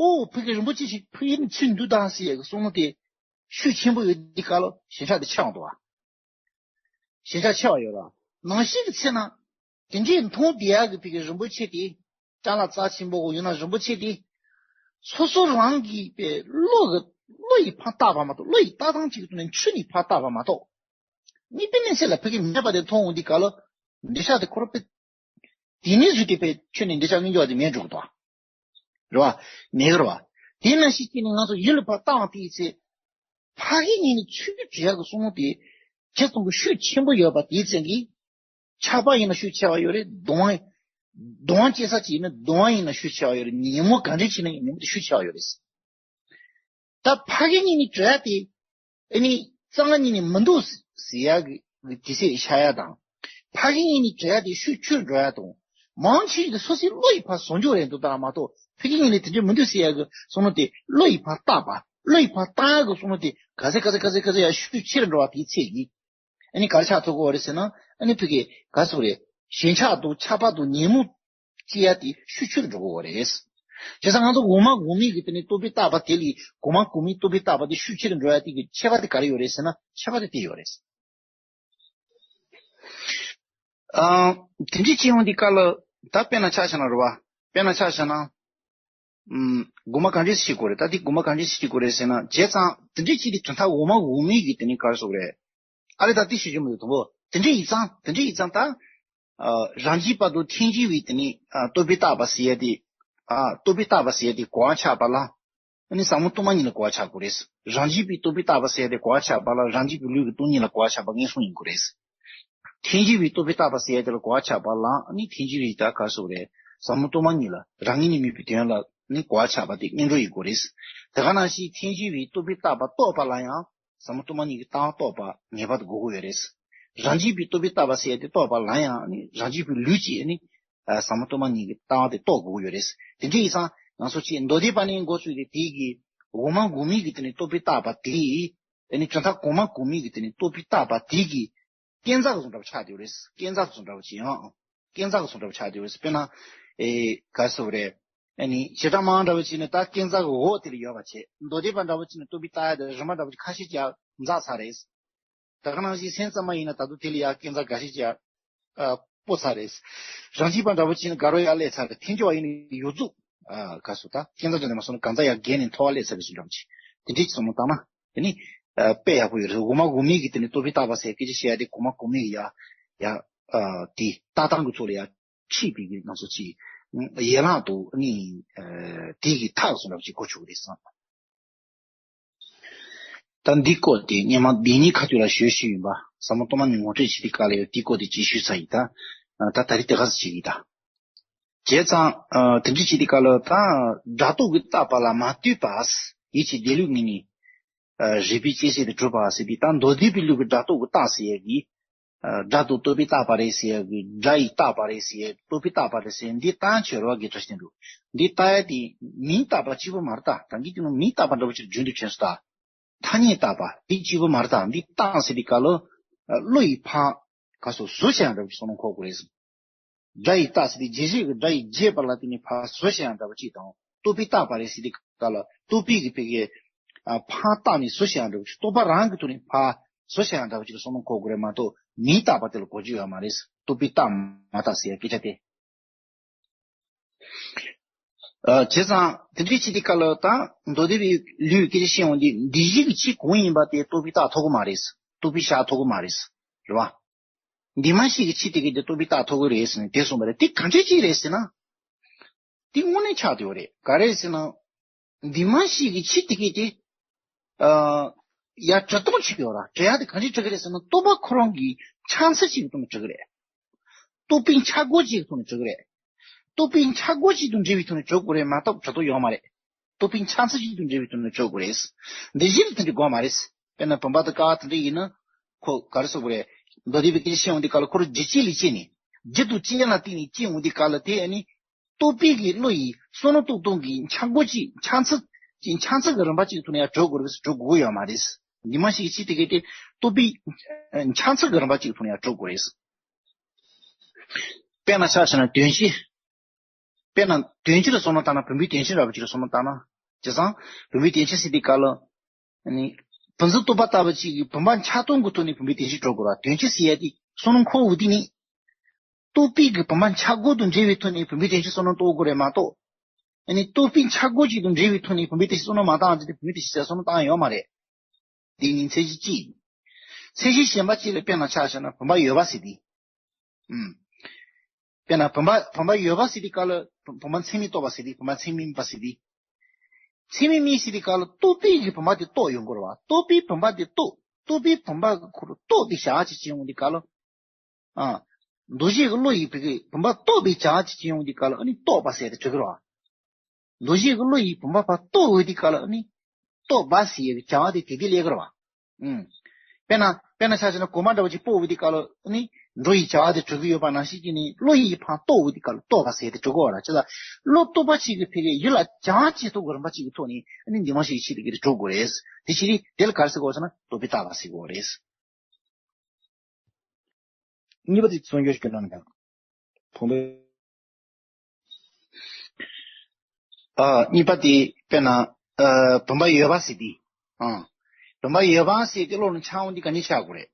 ཨོ་ཕ་གི་རིན་པོ་ཆེ་ཞིག་ཕ་གི་ནི་ཚུད་འདུག་ད་ཟེར་ཡ་གི་བསམ་བློ་དེ་ཤུགས་ཆེན་པོ་ཡོད་དུས་སྐབས་ལ་ཞེན་ཆགས་དེ་ཆེ་བ་འདུག་བ། ཞེན་ཆགས་ཆེ་བ་ཡོད་ར། ནང་བཞིན་གྱི་ཚེ་ན། དེ་འདྲའི་མཐོང་བསྡད་ཡག་གི་ཕ་གི་རིན་པོ་ཆེ་དེ། ཅ་ལག་རྩ་ཆེན་པོ་གོ་ཡོད་ན་རིན་པོ་ཆེ་དེ། སོ་སོ་རང་གི་པའི་བློ་གི་བློ་ཡིས་ཕར་བཏགས་པ་མ་གཏོགས། བློ་ཡིས་བཏགས་སྟངས་ཅིག་གི་ཐོག་ནས་འཁྲུལ་ནས་ཕར་བཏགས་པ་མ་གཏོགས། གཉིས་པའི་གནས་ཚད་ལ་ཕ་གི་མེད་པ་དེ་མཐོང་འོང་དུས་སྐབས་ལ། འདོད་ཆགས་དེ་ཁོ་རང་དཔེ། དེ་ནས་བཟོས་ཏེ་དཔེ་ཁྱོད་ནས་འདོད་ཆགས་མངོན་གྱུར་བ་དེ་མེད་འགྲོ་གི་འདུག་རེད་བ། མེད་གི་རེད་བ། དེ་ནང་བཞིན་བྱས་ནས་ང་ཚོ་ཡུལ་ལ་ཕར་བལྟ་བ་དེའི་ཚེ། ཕ་གི་གཉིས་ནས་ཆོས་བྱེད་ཡག་གི་བསམ་བློ་དེ། ཇི་ཙམ་གྱི་ཤུགས་ཆེན་པོ་ཡོད་པ་དེའི་ཚེ་གི། ཆགས་པ་ཡིན་ན་ཤུགས་ཆེ་བ་ཡོད་རེད། གདོང་། གདོང་སྐྱེ་ས་ཅིག་ཡིན་ན་གདོང་ཡིན་ན་ཤུགས་ཆེ་བ་ཡོད་རེད། ཉོན་མོངས་ག་འདྲ་ཅིག་ཡིན་ན་ཉོན་མོངས་དེ་ཤུགས་ཆེ་བ་ཡོད་རེད། ད་ཕ་གི་གཉིས་ནས་གྲོལ་ཡ་དེ། ཨ་ནི་རྩ་བ་ཉིད་ནས་མི་འདུག་ཟེར་ཡ་གི་དེ་ཚེ་ཤ་ཡ་དང་། ཕ་གི་གཉིས་ནས་གྲོལ་ཡ་དེ་ཤུགས་ཆེར་འགྲོ་ཡ་དང་། མང་ཆེ་ཤོས་དེ་སོ་སོའི་བློ་ཡི་ཕར་བཟོ་འཇོག་རེད་འདུག་ད་མ་གཏོགས་ཕ་གི་གཉིས་ནས་དེ་འདྲ་མི་འདུག་ཟེར་ཡ་གི་བསམ་བློ་དེ་བློ་ཡི་ཕར་བཏགས་པ། བློ་ཡི་ཕར་བཏགས་ཡ་གི་བསམ་བློ་དེ་ག་ཚད་ག་ཚད་ག་ཚད་ག་ཚད་ཡ་ཤུགས་ཆེར་འགྲོ་བ་དེའི་ཚེ་གི། ཨ་ནི་ག་རེ་ཆགས་ཐུབ་ཀྱི་ཡོད་རེད་ཟེར་ན། ཨ་ནི་ཕ་གི་ག་རེ་ཟེར་དགོས་རེད། ཞེན་ཆགས་དང་ཆགས་པ་དང་ཉོན་མོངས་སྐྱེ་ཡ་དེ་ཤུགས་ཆེར་འགྲོ་གི་ཡོད་རེད། བྱས་ཙང་ང་ཚོ་འོག་མ་འོག་མིན་གྱི་དེ་ནི་རྟོག་པས་བཏགས་པ་དེ་ལས་གོང་མ་གོང་མའི་རྟོག་པས་བཏགས་པ་དེ་ཤུགས་ཆེར་འགྲོ་ཡ་དེ་གི་ཁྱད་པར་དེ་ག་རེ་ཡོད་རེད་ཟེར་ན། ཁྱད་པར་དེ་དེ་ཡོད་རེད། ཨ། དེ་འདྲ་བྱེད་ཡོང་དུས་སྐབས་ལ་ད་དཔེར་ན་ཆ་བཞག་ན་རེད་བ། དཔེར་ན་ཆ་བཞག་ན། ཨམ། དགོངས་པ་གང་འདྲས་ཤིག་དགོས་རེད། ད་འདི་དགོངས་པ་གང་འདྲས་ཤིག་དགོས་རེད་ཟེར་ན། བྱས་ཙང་དེ་འདྲས་ཅིག་དེ་དོན་དག་འོག་མ་འོག་མིན་གྱི་དེ་ནི་ག་རེ་ཟེར་དགོས་རེད། ཨ་རེ་ད་དེ་ཤེས་རྒྱུ་མི་འདུག་དང་པོ། དེ་འདྲས་ཡིན་ཙང་དེ་འདྲས་ཡིན་ཙང་ད། ཨ། རང་རྒྱུད་པ་དང་ཐལ་འགྱུར་བའི་དེ་ནི། ཨ། རྟོག་པས་བཏགས་པ་ཟེར་ཡ་དེ། ཨ། རྟོག་པས་བཏགས་པ་ཟེར་ཡ་དེ་གོ་བ་ཆགས་པ་ལ། ཨ་ནི་ཟབ་མོ་སྟོང་པ་ཉིད་ལ་གོ་བ་ཆགས་དགོས་རེད། རང་རྒྱུད་པའི་རྟོག་པས་བཏགས་པ་ཟེར་ཡ་དེ་གོ་བ་ཆགས་པ་ལ་རང་རྒྱུད་པའི་ལུས་ཀྱི་སྟོང་ཉིད་ལ་གོ་བ་ཆགས་པ་ངེས་བཟུང་ཡིན་དགོས་རེད། ཐལ་འགྱུར་བའི་རྟོག་པས་བཏགས་པ་ཟེར་ཡ་དེ་ལ་གོ་བ་ཆགས་པ་ལ་ནི་ཐལ་འགྱུར་བའི་ད་ག་རེ་ཟེར་དགོས་རེད། ཟབ་མོ་སྟོང་པ་ཉིད་ལ་རང་ངོས་ནས་མེད་པའི་དོན་ལ་ནི་གོ་བ་ཆགས་པ་དེ་ངེས་འགྲོ་ཡིན་དགོས་རེད། དེ་ག་ནང་བཞིན་ཐལ་འགྱུར་བའི་རྟོག་པས་བཏགས་པ་རྟོགས་པ་ལ་ཡང་ཟབ་མོ་སྟོང་པ་ཉིད་ཀྱི་ལྟ་བ་རྟོགས་པ་ངེས་པར་དུ་དགོས་ཀྱི་ཡོད་རེད། རང་རྒྱུད་པའི་རྟོག་པས་བཏགས་པ་ཟེར་ཡ་དེ་རྟོགས་པ་ལ་ཡང་ནི་རང་རྒྱུད་པའི་ལུས་ཀྱིས་ནི། ཨ། ཟབ་མོ་སྟོང་པ་ཉིད་ཀྱི་ལྟ་བ་དེ་རྟོགས་དགོས་ཀྱི་ཡོད་རེད། དེ་འདྲ་ཡིན་ཙང་ང་ཚོ་ཅིག་མདོ་སྡེ་པ་ནས་འགོ་བཙུགས་ཏེ་དེ་གི་འོག་མ་འོག་མིན་གྱི་དེ་ནི་རྟོག་པས་བཏགས་པ་དེ། དེ་ནི་དོན་དག་གོང་མ་གོང་མིན་གྱི་དེ་ནི་རྟོག་པས་བཏགས་པ་དེ་གི་རྐྱེན་རྩ་གི་བཟོ་འདྲ་པོ་ཆགས་བསྡད་ཡོད་རེད། རྐྱེན་རྩ་གི་བཟོ་འདྲ་པོ་ཅིག་ཡང་། རྐྱེན་རྩ་གི་བཟོ་འདྲ་པོ་ཆགས་བསྡད་ཡོད་རེད། དཔེར་ན། ཨེ། ག་རེ་ཟེར་དགོས་རེད། ཨ་ནི་བྱེ་བྲག་སྨྲ་བ་འདྲ་པོ་ཅིག་ནི་ད་རྐྱེན་རྩ་གི་འོག་དེ་ལ་ཡོད་པ་བྱས། མདོ་སྡེ་པ་འདྲ་པོ་ཅིག་ནི་རྟོག་པས་བཏགས་ཡ་དེ་རིམ་པ་འདྲ་པོ་ཅིག་ཁ་ཤས་ཅིག་འཛག་ཚར་རེད། ད་ག་ནང་བཞིན་སེམས་ཙམ་པ་ཡིན་ན་ད་དུང་དེ་ལ་ཡང་རྐྱེན་རྩ་འགའ་ཤས་ཀྱང་། ཨ། སྤོ་ཚར་རེད། རང་རྒྱུད་པ་འདྲ་བོ་བྱས་ན་དགའ་རོགས་ཡར་སླེབས་ཚར་རེད། ཐལ་འགྱུར་བ་ཡིན་ན་ཡོངས་རྫོགས། ཨ། ག་རེ་ཟེར། ད་རྐྱེན་རྩ་འདྲ་ནས་མ་སོང་ན་གང་ཟག་ཡར་བརྒལ་ནས་མཐོ་བ་སླེབས་ཚར་བའི་བཟོ་འདྲ་བོ་ཅིག་དེ་འདྲའི་ཅིག་བསམ་བློ་བཏང་ན། དེ་ནི། ཨ། དཔེ་ཡག་པོ་ཡོད་རེད། འོག་མ་འོག་མིན་གྱི་དེ་ནི་རྟོག་པས་བཏགས་པ་ཟེར་སྐད་ཆ་བཤད་ཡ་དེ་གོང་མ་གོང་མིན་གྱི་ཡ། ཡ། ཨ། དེ་ལྟ་སྟངས་ཀྱི་ཚུལ་ལ་ཡ། ཁྲིད་པའི་གི་ནང་སོ་ཅིག་ཡན་ལག་ཏུ་ནི། ཨ། དེ་གི་མཐའ་གི་བཟོ་འདྲ་བོ་ཅིག་གོ་ཆོད་ཀྱི་རེད་བསམ། ད་འདི་སྐོར་དེ་སྔོན་མ་འདི་ཉིད་ཁ་ཐུག་ལ་ཞུས་ཞུས་ཡིན་པ། ཟབ་མོ་སྟོང་པ་ཉིད་ངོ་སྤྲོད་བྱེད་དུས་སྐབས་ལ་ཡང་འདི་སྐོར་དེ་ཅིག་ཞུས་ཚར་ཡིན་ད། ད་ད་རེས་དེ་ག་ཚོད་བྱེད་ཀྱི་ད། བྱས་ཙང་། ཨ། དེ་འདྲ་བྱེད་དུས་སྐབས་ལ་ད། སྒྲ་རྟོག་གིས་བཏགས་པ་ལ་མ་ལྟོས་པ། ཡིད་ཀྱི་བདེ་ལུགས་ངེས་ནས། ཨ། རིག་པའི་དཔྱད་བྱེད་དུ་གྲུབ་པ་ཟེར་དུས་ད་མདོ་སྡེ་པའི་ལུགས་ཀྱི་སྒྲ་རྟོག་གིས་བཏགས་ཟེར་ཡ་གི། ཨ། སྒྲ་དང་རྟོག་པས་བཏགས་པ་རེད་ཟེར་ཡ་གི། སྒྲ་ཡིས་བཏགས་པ་རེད་ཟེར་ཡ། རྟོག་པས་བཏགས་པ་རེད་ཟེར་ཡ། འདི་བཏགས་ཆོས་རེད་བ་གི་འདྲ་ཞིག་འདུག་འདི་བཏགས་ཡ་དེ་མིང་བཏགས་པ་གཅིག་པུ་མ་རེད་ད། ད་གིན་དེ་ནང་མིང་བཏགས་པ་འདྲ་བོ་ཅིག་རྒྱུན་དུ་བྱས་སོང་ད། ཐ་སྙད་བཏགས་པ་འདི་གཅིག་པུ་མ་རེད་ད། འདི་བཏགས་ཟེར་དུས་སྐབས་ལ། ཨ། བློ་ཡིས་ཕར། ག་རེ་ཟེར། བཟོ་བྱས་ཡ་འདྲ་བོ་ཅིག་བསམ་བློ་འཁོར་དགོས་རེད། སྒྲ་ཡིས་བཏགས་ཟེར་དུས་རྗེས་བྱེད་ཀྱི་སྒྲ་ཡིས་བརྗོད་པ་ལ་བརྟེན་ནས་ཕར་བཟོ་བྱས་ཡ་འདྲ་བོ་ཅིག་དང་། རྟོག་པས་བཏགས་པ་རེད་ཟེར་དུས་སྐབས་ལ་རྟོག་པས་ཀྱི་ཕ་གིའི། ཨ། ཕར་བཏགས་ནས་བཟོ་བྱས་ཡ་འདྲ་བོ་ཅིག་རྟོག་པ་རང་གི་ཐོག་ནས་ཕར་བཟོ་བྱས་ཡ་འདྲ་བོ་ཅིག་ལ་བསམ་བློ་འཁོར་དགོས་རེད་མ་གཏོགས་མིང་བཏགས་པ་དེ་ལ་གོ་རྒྱུ་ཡོད་མ་རེད། རྟོག་པས་བཏགས་མ་བཏགས་ཟེར་ཡ་སྐད་ཆ་དེ། ཨ། བྱས་ཙང་དེ་འདྲའི་ཕྱི་དེ་ཀ་ལ་ད་མདོ་སྡེ་པའི་ལུགས་སྐད་ཆ་བཤད་འོང་དུས་འདི་བཞི་གི་ཕྱི་གང་ཡིན་པ་དེ་རྟོག་པས་བཏགས་ཐུབ་ཀྱི་མ་རེད། རྟོག་པས་བཞག་ཐུབ་ཀྱི་མ་རེད། རེད་བ། འདུས་མ་བྱས་ཀྱི་ཕྱི་དེ་གའི་དེ་རྟོག་པས་བཏགས་ཐུབ་ཀྱི་རེད་ཟེར་ནས་དེ་གསུངས་པ་རེད། དེ་གང་འདྲ་ཅིག་རེད་ཟེར་ན། དེ་དངོས་གནས་ཆགས་བསྡད་ཡོད་རེད། ག་རེ་ཟེར་ན། འདུས་མ་བྱས་ཀྱི་ཕྱི་དེ་གའི་དེ། ཨ། ཡར་གྲུབ་སྟངས་ཅིག་ཡོད་ར། གྲུབ་ཡ་དེ་གང་འདྲ་གྲུབ་ཀྱི་རེད་ཟེར་ན། རྟོག་པ་ཁོ་རང་གི་འཆར་ཚུལ་ཅིག་གི་ཐོག་ནས་གྲུབ་ཀྱི་རེད། རྟོག་པའི་འཆར་སྒོ་ཅིག་གི་ཐོག་ནས་གྲུབ་ཀྱི་རེད། རྟོག་པའི་འཆར་སྒོ་ཅིག་དང་འབྲེལ་བའི་ཐོག་ནས་གྲུབ་དགོས་རེད་མ་གཏོགས་གྲུབ་ཐུབ་ཡོད་མ་རེད། རྟོག་པའི་འཆར་ཚུལ་ཅིག་དང་འབྲེལ་བའི་ཐོག་ནས་གྲུབ་དགོས་རེད། འདི་བཞིན་དུ་འདི་དགོས་མ་རེད། དཔེར་ན་བུམ་པ་དང་ཀ་བ་དེ་འདྲ་ཡིན་ན། ཁོ་ག་རེ་ཟེར་དགོས་རེད། མདོ་སྡེ་པའི་སྐད་ཆ་བཤད་འོང་དུས་སྐབས་ལ་ཁོ་རང་རྒྱུ་རྐྱེན་ལ་བརྟེན་ནས་རྒྱུ་དང་རྐྱེན་ལ་བརྟེན་ནས་སྐྱེ་འོང་དུས་སྐབས་ལ་དེ་ནི། རྟོག་པའི་གི་བློ་ཡིས་བསམ་བློ་གཏོང་སྟངས་ཀྱི་འཆར་སྒོ་ཅིག་འཆར་ཚུལ་ཅིག་འཆར་ཚུལ་གྱི་རིམ་པ་ཅིག་ཐོག་ནས་ཡར་གྲུབ་དགོས་རེད་ཟེར། གྲུབ་དགོས་ཀྱི་ཡོད་མ་རེད། འདུས་མ་བྱས་ཀྱི་ཕྱི་དེ་གའི་དེ་རྟོག་པའི་འཆར་ཚུལ་གྱི་རིམ་པ་ཅིག་ཐོག་ནས་ཡར་གྲུབ་དགོས་རེད། དཔེར་ན་ཆ་བཞག་ན་དོན་སྤྱི། དཔེར་ན་དོན་སྤྱི་ལ་བསམ་བློ་བཏང་ན། བུམ་པའི་དོན་སྤྱི་འདྲ་བོ་ཅིག་ལ་བསམ་བློ་བཏང་ན། བྱས་ཙང་བུམ་པའི་དོན་སྤྱི་ཟེར་དུས་སྐབས་ལ། ཨ་ནི། བུམ་འཛིན་རྟོག་པ་ལྟ་བུ་ཅིག་གིས་བུམ་པ་འཆར་སྟངས་ཀྱི་ཐོག་ནས་བུམ་པའི་དོན་སྤྱི་གྲུབ་དགོས་ར། དོན་སྤྱི་ཟེར་ཡ་དེ་བསམ་བློ་འཁོར་འོང་དུས་ནི། རྟོག་པའི་གི་བུམ་པ་འཆར་སྒོ་དང་འབྲེལ་བའི་ཐོག་ནས་བུམ་པའི་དོན་སྤྱི་བསམ་བློ་གཏོང་དགོས་རེད་མ་གཏོགས། ཨ་ནི་རྟོག་པའི་འཆར་སྒོ་ཅིག་དང་འབྲེལ་བའི་ཐོག་ནས་བུམ་པའི་དོན་སྤྱི་བསམ་བློ་མ་བཏང་ཙང་དེ་བུམ་པའི་དོན་སྤྱི་ཟེར་བསམ་བློ་བཏང་ཡ་ཡོད་མ་རེད། འདི་ཉིན་མཚན་གཅིག་གཅིག་མཚན་གཞི་གཞན་པ་གཅིག་ལ་དཔེར་ན་ཆ་བཞག་ན་བུམ་པ་ཡོད་པ་ཟེར་དུས། ཨུམ། དཔེར་ན་བུམ་པ་བུམ་པ་ཡོད་པ་ཟེར་དུས་སྐབས་ལ་བུམ་བུམ་པ་མཚན་མེད་རྟོགས་པ་ཟེར་དུས། བུམ་པ་མཚན་མེད་མིན་པ་ཟེར་དུས། མཚན་མེད་མིན་ཟེར་དུས་སྐབས་ལ་རྟོག་པས་ཀྱི་བུམ་པ་དེ་རྟོགས་ཡོང་དགོས་རེད་བ། རྟོག་པས་བུམ་པ་དེ་རྟོགས། རྟོག་པས་བུམ་པ་གི་ཁོ་རང་རྟོགས་པའི་བྱ་བ་ཅིག་བྱེད་ཡོང་དུས་སྐབས་ལ། ཨ། འདུ་ཤེས་ཀྱི་བློ་ཡིས་བུ་གའི་བུམ་པ་རྟོགས་པའི་བྱ་བ་ཅིག་བྱེད་ཡོང་དུས་སྐབས་ལ་ཨ་ནི་རྟོགས་པ་ཟེར་ཏེ་གྲུབ་ཀྱི་རེད་བ། འདུ་ཤེས་ཀྱི་བློ་ཡིས་བུམ་པ་ཕར་རྟོགས་འོས་དུས་སྐབས་ལ་ཨ་ནི་རྟོགས་པ་ཟེར་ཡག་གི་བྱ་བ་དེ་དེ་དེ་ལས་ཀྱི་རེད་བ། ཨུམ། དཔེར་ན་དཔེར་ན་ཆ་བཞག་ན་གོ་མ་འདྲ་བོ་ཅིག་སྤོ་འོས་དུས་སྐབས་ལ་ཨ་ནི་འགྲོ་ཡི་བྱ་བ་དེ་གྲུབ་ཀྱི་ཡོད་པ་ནང་བཞིན་གྱི་ནི་བློ་ཡིས་ཕར་རྟོགས་འོས་དུས་སྐབས་ལ་རྟོགས་པ་ཟེར་ཏེ་གྲུབ་ཀྱི་ཡོད་རེད། ཅེས་ལ་བློ་རྟོག་པ་གཅིག་གིས་བུ་གའི་ཡུལ་ལ་བྱ་བ་ཅིག་ཐོག་གི་རིམ་པ་གཅིག་གི་ཐོག་ནས་ཨ་ནི་འདུས་མ་བྱས་ཀྱི་ཆོས་དེ་ག་རེ་གྲུབ་དགོས་རེད། དེ་བྱས་ནས་དེ་ལ་ག་རེ་ཟེར་དགོས་ཟེར་ན་རྟོག་པས་བཏགས་པ་ཟེར་དགོས་རེད། གཉིས་པ་དེ་གསུང་རྒྱུ་ཞིག་གནང་དང་། ཕུང་པོའི། ཨ། གཉིས་པ་དེ་དཔེར་ན། ཨ། བུམ་པ་ཡོད་པ་ཟེར་དུས། ཨ། བུམ་པ་ཡོད་པ་ཟེར་དུས་བློ་ལ་འཆར་འོང་དུས་ག་ནས་འཆར་དགོས་རེད།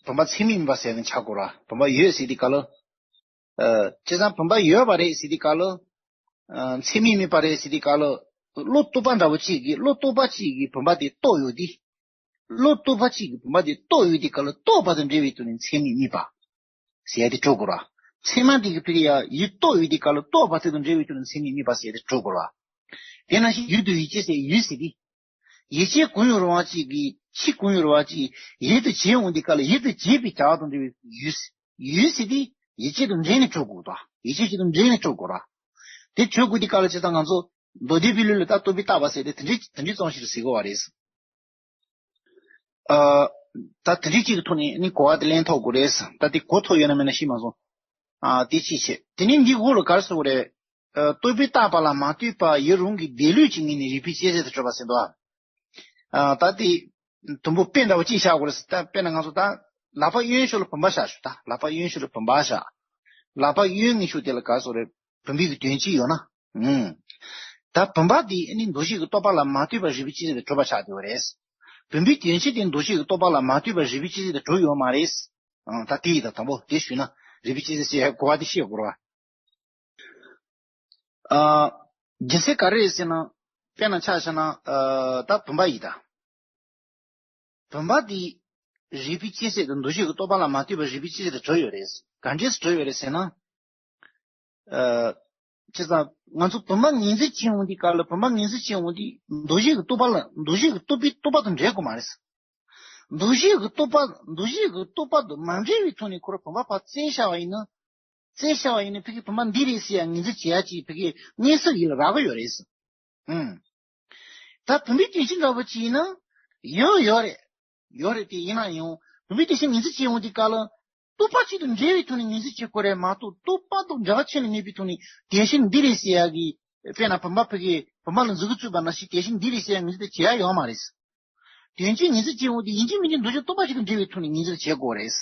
བུམ་པ་མཚན་མེད་མིན་པ་ཟེར་ནས་འཆར་དགོས་ར། བུམ་པ་ཡོད་ཟེར་དུས་སྐབས་ལ། ཨ། བྱས་ཙང་བུམ་པ་ཡོད་པ་རེད་ཟེར་དུས་སྐབས་ལ། ཨ། མཚན་མེད་མིན་པ་རེད་ཟེར་དུས་སྐབས་ལ། བློ་རྟོག་པ་འདྲ་བོ་གཅིག་གིས་བློ་རྟོག་པ་གཅིག་གིས་བུམ་པ་དེ་རྟོགས་ཡོད་དུས། བློ་རྟོག་པ་གཅིག་གིས་བུམ་པ་དེ་རྟོགས་ཡོད་དུས་སྐབས་ལ་རྟོགས་པ་དང་འབྲེལ་བའི་ཐོག་ནས་མཚན་མེད་དམིགས་པ་ཟེར་ཡ་དེ་གྲུབ་དགོས་ར། ཚད་མ་དེ་གི་ཕ་གི་ཡ་ཡུལ་རྟོགས་ཡོད་དུས་སྐབས་ལ་རྟོགས་པ་དེ་དང་འབྲེལ་བའི་ཐོག་ནས་མཚན་མེད་དམིགས་པ་ཟེར་ཡ་དེ་གྲུབ་དགོས་ར། དེ་ནང་བཞིན་ཡུལ་དུ་ཡིད་ཆེས་ཟེར་ཡུལ་ཟེར་དུས། ཡིད་ཆེས་གང་ཡོད་རུང་བ་གཅིག་གིས་ཕྱི་གང་ཡོད་རུང་བ་གཅིག་ཡུལ་དུ་བྱེད་འོང་དུས་སྐབས་ལ་ཡུལ་དུ་བྱེད་པའི་བྱ་བ་དང་འབྲེལ་བའི་ཡུལ། ཡུལ་ཟེར་དུས་ཡིད་ཆེས་དང་འབྲེལ་ནས་གྲུབ་དགོས་དང་ཡིད་ཆེས་གཅིག་དང་འབྲེལ་ནས་གྲུབ་དགོས་ར། དེ་གྲུབ་དགོས་དུས་སྐབས་ལ་བྱས་ཙང་ང་ཚོ་མདོ་སྡེ་པའི་ལུགས་ལ་ད་རྟོག་པས་བཏགས་པ་ཟེར་ཏེ་དེ་འདྲའི་དེ་འདྲའི་རྩོམ་ཞིག་ལ་ཟེར་དགོས་བ་རེད། ཨ། ད་དེ་འདྲའི་གཅིག་གི་ཐོག་ནས་ནི་གོ་བ་དེ་ལེན་ཐུབ་དགོས་རེད། ད་དེ་གོ་ཐུབ་ཡོད་ན་མེད་ན་ཤེས་མ་སོང་། ཨ། དེ་གཅིག་བྱས། དེ་ནས་འདི་འོག་ལ་ག་རེ་ཟེར་དགོས་རེད། ཨ། རྟོག་པས་བཏགས་པ་ལ་མ་ལྟོས་པར་ཡུལ་རང་གི་འདས་ལུགས་ཀྱི་ངོས་ནས་རིགས་པས་དཔྱད་བྱས་ཏེ་གྲུབ་པ་ཟེར་འདུག་ཨ། ད་དེ་དུམ་བུ་དཔེ་འདྲ་བོ་གཅིག་བཞག་དགོས་རེད། ད་དཔེར་ན་ང་ཚོ་ད་ལག་པ་གཡོན་ཕྱོགས་ལ་བུམ་པ་བཞག་ཞུ། ད་ལག་པ་གཡོན་ཕྱོགས་ལ་བུམ་པ་བཞག་ལག་པ་གཡོན་ངོས་ཕྱོགས་དེ་ལ་ག་རེ་ཟེར་དགོས་རེད། བུམ་པའི་གི་དོན་སྤྱི་ཡོད་ན། ཨུམ། ད་བུམ་པ་འདི་ནི་འདུ་ཤེས་ཀྱི་རྟོག་པ་ལ་མ་ལྟོས་པར་རིགས་པས་དཔྱད་བྱས་ཏེ་གྲུབ་པ་ཆགས་བསྡད་པ་རེད། བུམ་པའི་དོན་སྤྱི་དེ་འདུ་ཤེས་ཀྱི་རྟོག་པ་ལ་མ་ལྟོས་པར་རིགས་པས་དཔྱད་བྱས་ཏེ་གྲུབ་ཡོད་མ་རེད། ཨང་། ད་དེ་ཡིན་ད་དང་པོ་དེ་ཞུས་ན་རིགས་པས་དཔྱད་བྱས་ཟེར་གོ་བ་དེ་ཤེས་དགོས་རེད་བ། ཨ། རྒྱུ་མཚན་ག་རེ་རེད་ཟེར་ན། དཔེར་ན་ཆ་བཞག་ན། ཨ། ད་བུམ་པ་ཡིན་ད། བུམ་པ་འདི་རིགས་པས་དཔྱད་བྱས་ཏེ་འདུ་ཤེས་ཀྱི་རྟོག་པ་ལ་མ་ལྟོས་པར་རིགས་པས་དཔྱད་བྱས་ཏེ་གྲུབ་ཡོད་རེད། ག་འདྲས་སེ་གྲུབ་ཡོད་རེད་ཟེར་ན། ཨ། བྱས་ཙང་ང་ཚོ་བུམ་པ་ངོས་འཛིན་བྱེད་འོང་དུས་སྐབས་ལ་བུམ་པ་ངོས་འཛིན་བྱེད་འོང་དུས་འདུ་ཤེས་ཀྱི་རྟོག་པ་ལ་འདུ་ཤེས་ཀྱི་རྟོག་པའི་རྟོག་པ་དང་འབྲེལ་དགོས་མ་རེད། འདུ་ཤེས་ཀྱི་རྟོག་པ་འདུ་ཤེས་ཀྱི་རྟོག་པ་དང་མ་འབྲེལ་བའི་ཐོག་ནས་ཁོ་རང་བུམ་པ་ཕར་བཙལ་བཞག་པ་ཡིན་ན། བཙལ་བཞག་པ་ཡིན་ན་ཕ་གི་བུམ་པ་འདི་རེད་ཟེར་ཡ་ངོས་འཛིན་བྱེད་ཡ་ཅིག་ཕ་གི་མངོན་སུམ་ཡིད་ལ་རག་གི་ཡོད་རེད། ཨང་། ད་བུམ་པའི་དོན་སྤྱི་འདྲ་བོ་ཅིག་ཡིན་ན། ཡོད་ཡོད་རེད། ཡོད་རེད་དེ་ཡིན་ན་ཡང་བུམ་པའི་དོན་སྤྱི་ངོས་འཛིན་བྱེད་འོང་དུས་སྐབས་ལ། རྟོག་པ་གཅིག་དང་འབྲེལ་བའི་ཐོག་ནས་ངོས་འཛིན་བྱེད་དགོས་རེད་མ་གཏོགས་རྟོག་པ་དང་འབྲེལ་བ་ཁྱོན་ནས་མེད་པའི་ཐོག་ནས་དོན་སྤྱི་འདི་རེད་ཟེར་ཡ་གི། དཔེར་ན་བུམ་པ་ཕ་གི་བུམ་པ་ལ་མཛུབ་གུ་བཙུགས་པ་ནང་བཞིན་དོན་སྤྱི་འདི་རེད་ཟེར་ཡ་ངོས་འཛིན་དེ་བྱེད་ཡ་ཡོད་མ་རེད། དོན་སྤྱི་ངོས་འཛིན་བྱེད་འོང་དུས་ཡིན་གཅིག་མིན་གཅིག་འདུ་བྱེད་རྟོག་པ་གཅིག་དང་འབྲེལ་བའི་ཐོག་ནས་ངོས་འཛིན་བྱེད་དགོས་རེད།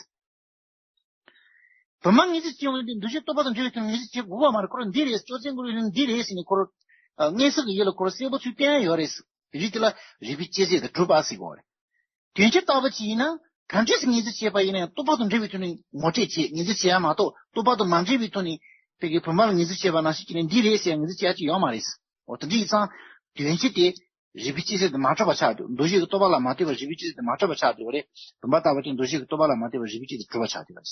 བུམ་པ་ངོས་འཛིན་བྱེད་འོང་དུས་འདུ་བྱེད་རྟོག་པ་དང་འབྲེལ་བའི་ཐོག་ནས་ངོས་འཛིན་བྱེད་དགོས་པ་མ་རེད། ཁོ་རང་འདི་རེད། སྤྱོད་ཚུལ་ཁོ་རང་འདི་རེད་ཟེར་ནས་ཁོ་རང་། ཨ། མངོན་སུམ་གྱི་ཡིད་ལ་ཁོ་རང་གསལ་པོ་ཚུལ་བསྟན་ཡ་ཡོད་རེད། རེད་དེ་ལ་རིགས་པས་དཔྱད་བྱས་ཏེ་གྲུབ་པ་ཟེར་དགོས་རེད། དོན་སྤྱི་ལྟ་བུ་ཅིག་ཡིན་ན་ག་འདྲས་སེ་ངོས་འཛིན་བྱས་པ་ཡིན་ན་ཡང་རྟོག་པ་དང་འབྲེལ་བའི་ཐོག་ནས་ངོ་སྤྲོད་བྱེད་ངོས་འཛིན་བྱེད་ཡ་མ་གཏོགས་རྟོག་པ་དང་མ་འབྲེལ་བའི་ཐོག་ནས་ཕ་གི་བུམ་པ་ལ་ངོས་འཛིན་བྱས་པ་ནང་བཞིན་བྱས་ནས་འདི་རེད་ཟེར་ཡ་ངོས་འཛིན་བྱེད་ཡ་ཅིག་ཡོད་མ་རེད། འོ་དེ་འདྲ་ཡིན་ཙང་དོན་སྤྱི་དེ་རིགས་པས་དཔྱད་བྱས་ཏེ་མ་གྲུབ་པ་ཆགས་འདུག་འདུ་བྱེད་ཀྱི་རྟོག་པ་ལ་མ་ལྟོས་པར་རིགས་པས་དཔྱད་བྱས་ཏེ་མ་གྲུབ་པ་ཆགས་འདུག་རེད། བུམ་པ་ལྟ་བུ་དེ་འདུ་བྱེད་ཀྱི་རྟོག་པ་ལ་མ་ལྟོས་པར་རིགས་པས་དཔྱད་བྱས་ཏེ་གྲུབ་པ་ཆགས་འདུག་རེད།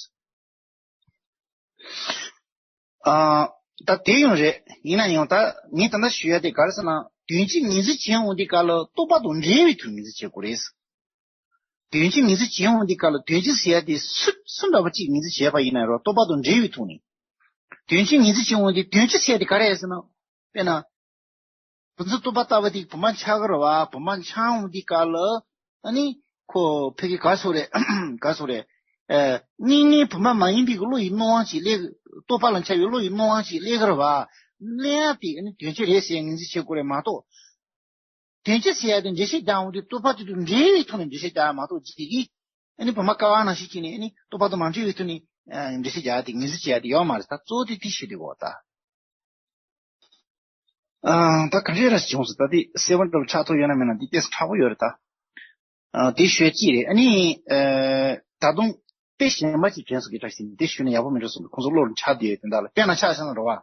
ཨ། ད་དེ་ཡང་རེད། ཡིན་ན་ཡང་ད་ངས་ད་ལྟ་ཞུ་ཡ་དེ་ག་རེ་ཟེར་ན་དོན་སྤྱི་ངོས་འཛིན་བྱེད་འོང་དུས་སྐབས་ལ་རྟོག་པ་དང་འབྲེལ་བའི་ཐོག་ངོས་འཛིན་བྱེད་དགོས་རེད། དོན་སྤྱི་ངོས་འཛིན་བྱེད་འོང་དུས་སྐབས་ལ་དོན་སྤྱི་ཟེར་ཡ་དེ་སུ་སུ་འདྲ་བ་གཅིག་ངོས་འཛིན་བྱས་པ་ཡིན་ན་རོ་རྟོག་པ་དང་འབྲེལ་བའི་ཐོག་ནས། དོན་སྤྱི་ངོས་འཛིན་བྱེད་འོང་དུས་དོན་སྤྱི་ཟེར་ཡ་དེ་ག་རེ་རེད་ཟེར་ན། དཔེར་ན། བུམ་འཛིན་རྟོག་པ་ལྟ་བུ་དེ་བུམ་པ་འཆར་གི་རེད་བ། བུམ་པ་འཆར་འོང་དུས་སྐབས་ལ་ཨ་ནི་ཁོ་ཕ་གི་ག་རེ་ཟེར་དགོས་རེད། ག་རེ་ཟེར་དགོས་རེད། ཨ། གཉིས་ངེས་བུམ་པ་མ་ཡིན་པའི་གི་བློ་ཡི་སྣང་བ་ཅིག་སླེབས། རྟོག་པ་ལ་འཆར་བའི་བློ་ཡི་སྣང་བ་ཅིག་སླེབས་གི་རེད་བ། སླེབས་ཡ་དེ་ཨ་ནི་དོན་སྤྱི་རེད་ཟེར་ངོས་འཛིན་བྱེད་དགོས་རེད་མ་གཏོགས། དོན་སྤྱི་ཟེར་ཡ་དེ་འགྲེལ་བཤད་རྒྱག་འོང་དུས་རྟོག་པ་དེ་དང་འབྲེལ་བའི་ཐོག་ནས་འགྲེལ་བཤད་རྒྱག་ཡ་མ་གཏོགས་ཅིག་གིས་ཨ་ནི་བུམ་པ་ཀ་བ་ནང་བཞིན་བྱས་ནས་ཨ་ནི་རྟོག་པ་དང་མ་འབྲེལ་བའི་ཐོག་ནས་འགྲེལ་བཤད་རྒྱག་ཡ་དེ་ངོས་འཛིན་བྱེད་ཡ་དེ་ཡོད་མ་རེད། ད་གཙོ་བོ་དེ་དེ་ཤེས་དགོས་ད། ཨ། ད་ག་འདྲས་ར་བྱུང་སོང་། ད་དེ་གསལ་པོ་འདྲ་པོ་ཆགས་ཐུབ་ཡོད་ན་མེད་ན་འདི་ཏོག་ཙམ་ཁག་པོ་ཡོད་རེད་ད། ཨ། དེ་ཞུ་ཡ་གཅིག་རེད། ཨ་ནི། ཨ། ད་དུང་དཔེ་གཞན་པ་ཅིག་དྲན་སོང་གི་ད་ཞིག་འདི་ཞུས་ན་ཡག་པོ་མི་འགྲོ་སོང་། ཁོང་ཚོ་བློ་ལ་འཆར་བསྡད་ཡོད་དེ་འདྲ་ལ་དཔེར་ན་ཆ་བཞག་ན་རོ་བ།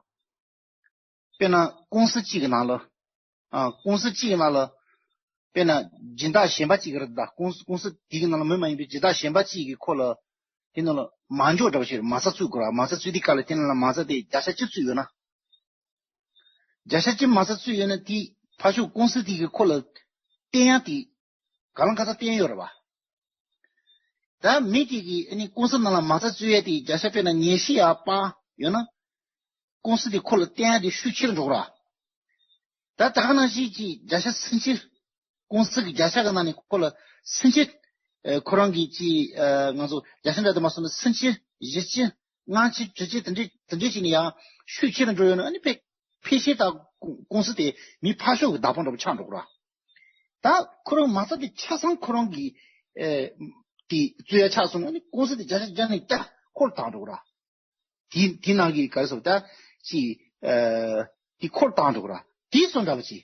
དཔེར་ན་ཀུང་སི་གཅིག་གི་ནང་ལ། ཨ། ཀུང་སི་གཅིག་གི་ནང་ལ། དཔེར་ན་སྦྱིན་བདག་གཞན་པ་གཅིག་གི་རེད་ད། ཀུང་ཀུང་སི་དེ་གི་ནང་ལ་མི་མ་ཡིན་པའི་སྦྱིན་བདག་གཞན་པ་གཅིག་གིས་ཁོ་ལ་དེ་ནང་ལ་མ་འཇོག་འདྲ་བ་ཞིག་མ་རྩ་བཙུགས་དགོས་ར། མ་རྩ་བཙུགས་དུས་སྐབས་ལ་དེ་ནང་ལ་མ་རྩ་དེ་བརྒྱ་ཆ་གཅིག་བཙུགས་ཡོད་ན། བརྒྱ་ཆ་གཅིག་མ་རྩ་བཙུགས་ཡོད་ན་དེ་ཕར་ཕྱོགས་ཀུང་སི་དེ་གིས་ཁོ་ལ་བསྟན་ཡ་དེ་ག་ལ་ག་ཚ་བསྟན་ཡོད་རེད་བ། ད་མི་དེ་གིས་ཨ་ནི་ཀུང་སི་ནང་ལ་མ་རྩ་བཙུགས་ཡ་དེ་བརྒྱ་ཆ་དཔེར་ན་ཉི་ཤུ་ཡར་སྤར་ཡོད་ན། ཀུང་སི་དེ་ཁོ་ལ་བསྟན་ཡ་དེ་ཤུགས་ཆེར་འགྲོ་གི་ར། ད་ད་ག་ནང་བཞིན་གྱི་བརྒྱ་ཆ་སུམ་ཅུ། ཀུང་སི་གི་བརྒྱ་ཆ་གི་ནང་ནས་ཁོ་ལ་སུམ་ཅུ། ཨ་ཁོ་རང་གི་ཅི་ཨ་ང་ཚོ་བརྒྱ་ཆ་འདྲ་དུ་མ་སོང་ན་སུམ་ཅུ། བཞི་བཅུ། ལྔ་བཅུ། དྲུག་ཅུ། དེ་འདྲས་དེ་འདྲས་བྱས་ནས་ཡང་ཤུགས་ཆེ་རུ་འགྲོ་ཡོད་ན་ཨ་ནི་ཕལ་ཕལ་ཆེར་ད་ཀུང་ཀུང་སི་དེ་མི་ཕར་ཕྱོགས་ཀྱི་བདག་པོ་འདྲ་པོ་ཆགས་འགྲོ་གི་ར། ད་ཁོ་རང་མ་རྩ་དེ་ཆ་ཚང་ཁོ་རང་གི་ཨེ་དེ་བཙུགས་ཡ་ཆགས་སོང་ན་ཨ་ནི་ཀུང་སི་དེ་བརྒྱ་ཆ་བརྒྱ་ནས་བརྒྱ་ཁོ་ལ་བཏང་འགྲོ་གི་ར། དེ་དེ་ནང་གི་ག་རེ་ཟེར་བ་ད་ཅི་ཨ་དེ་ཁོ་ལ་བཏང་འགྲོ་གི་ར། དེ་སོང་འདྲ་པོ་ཅི།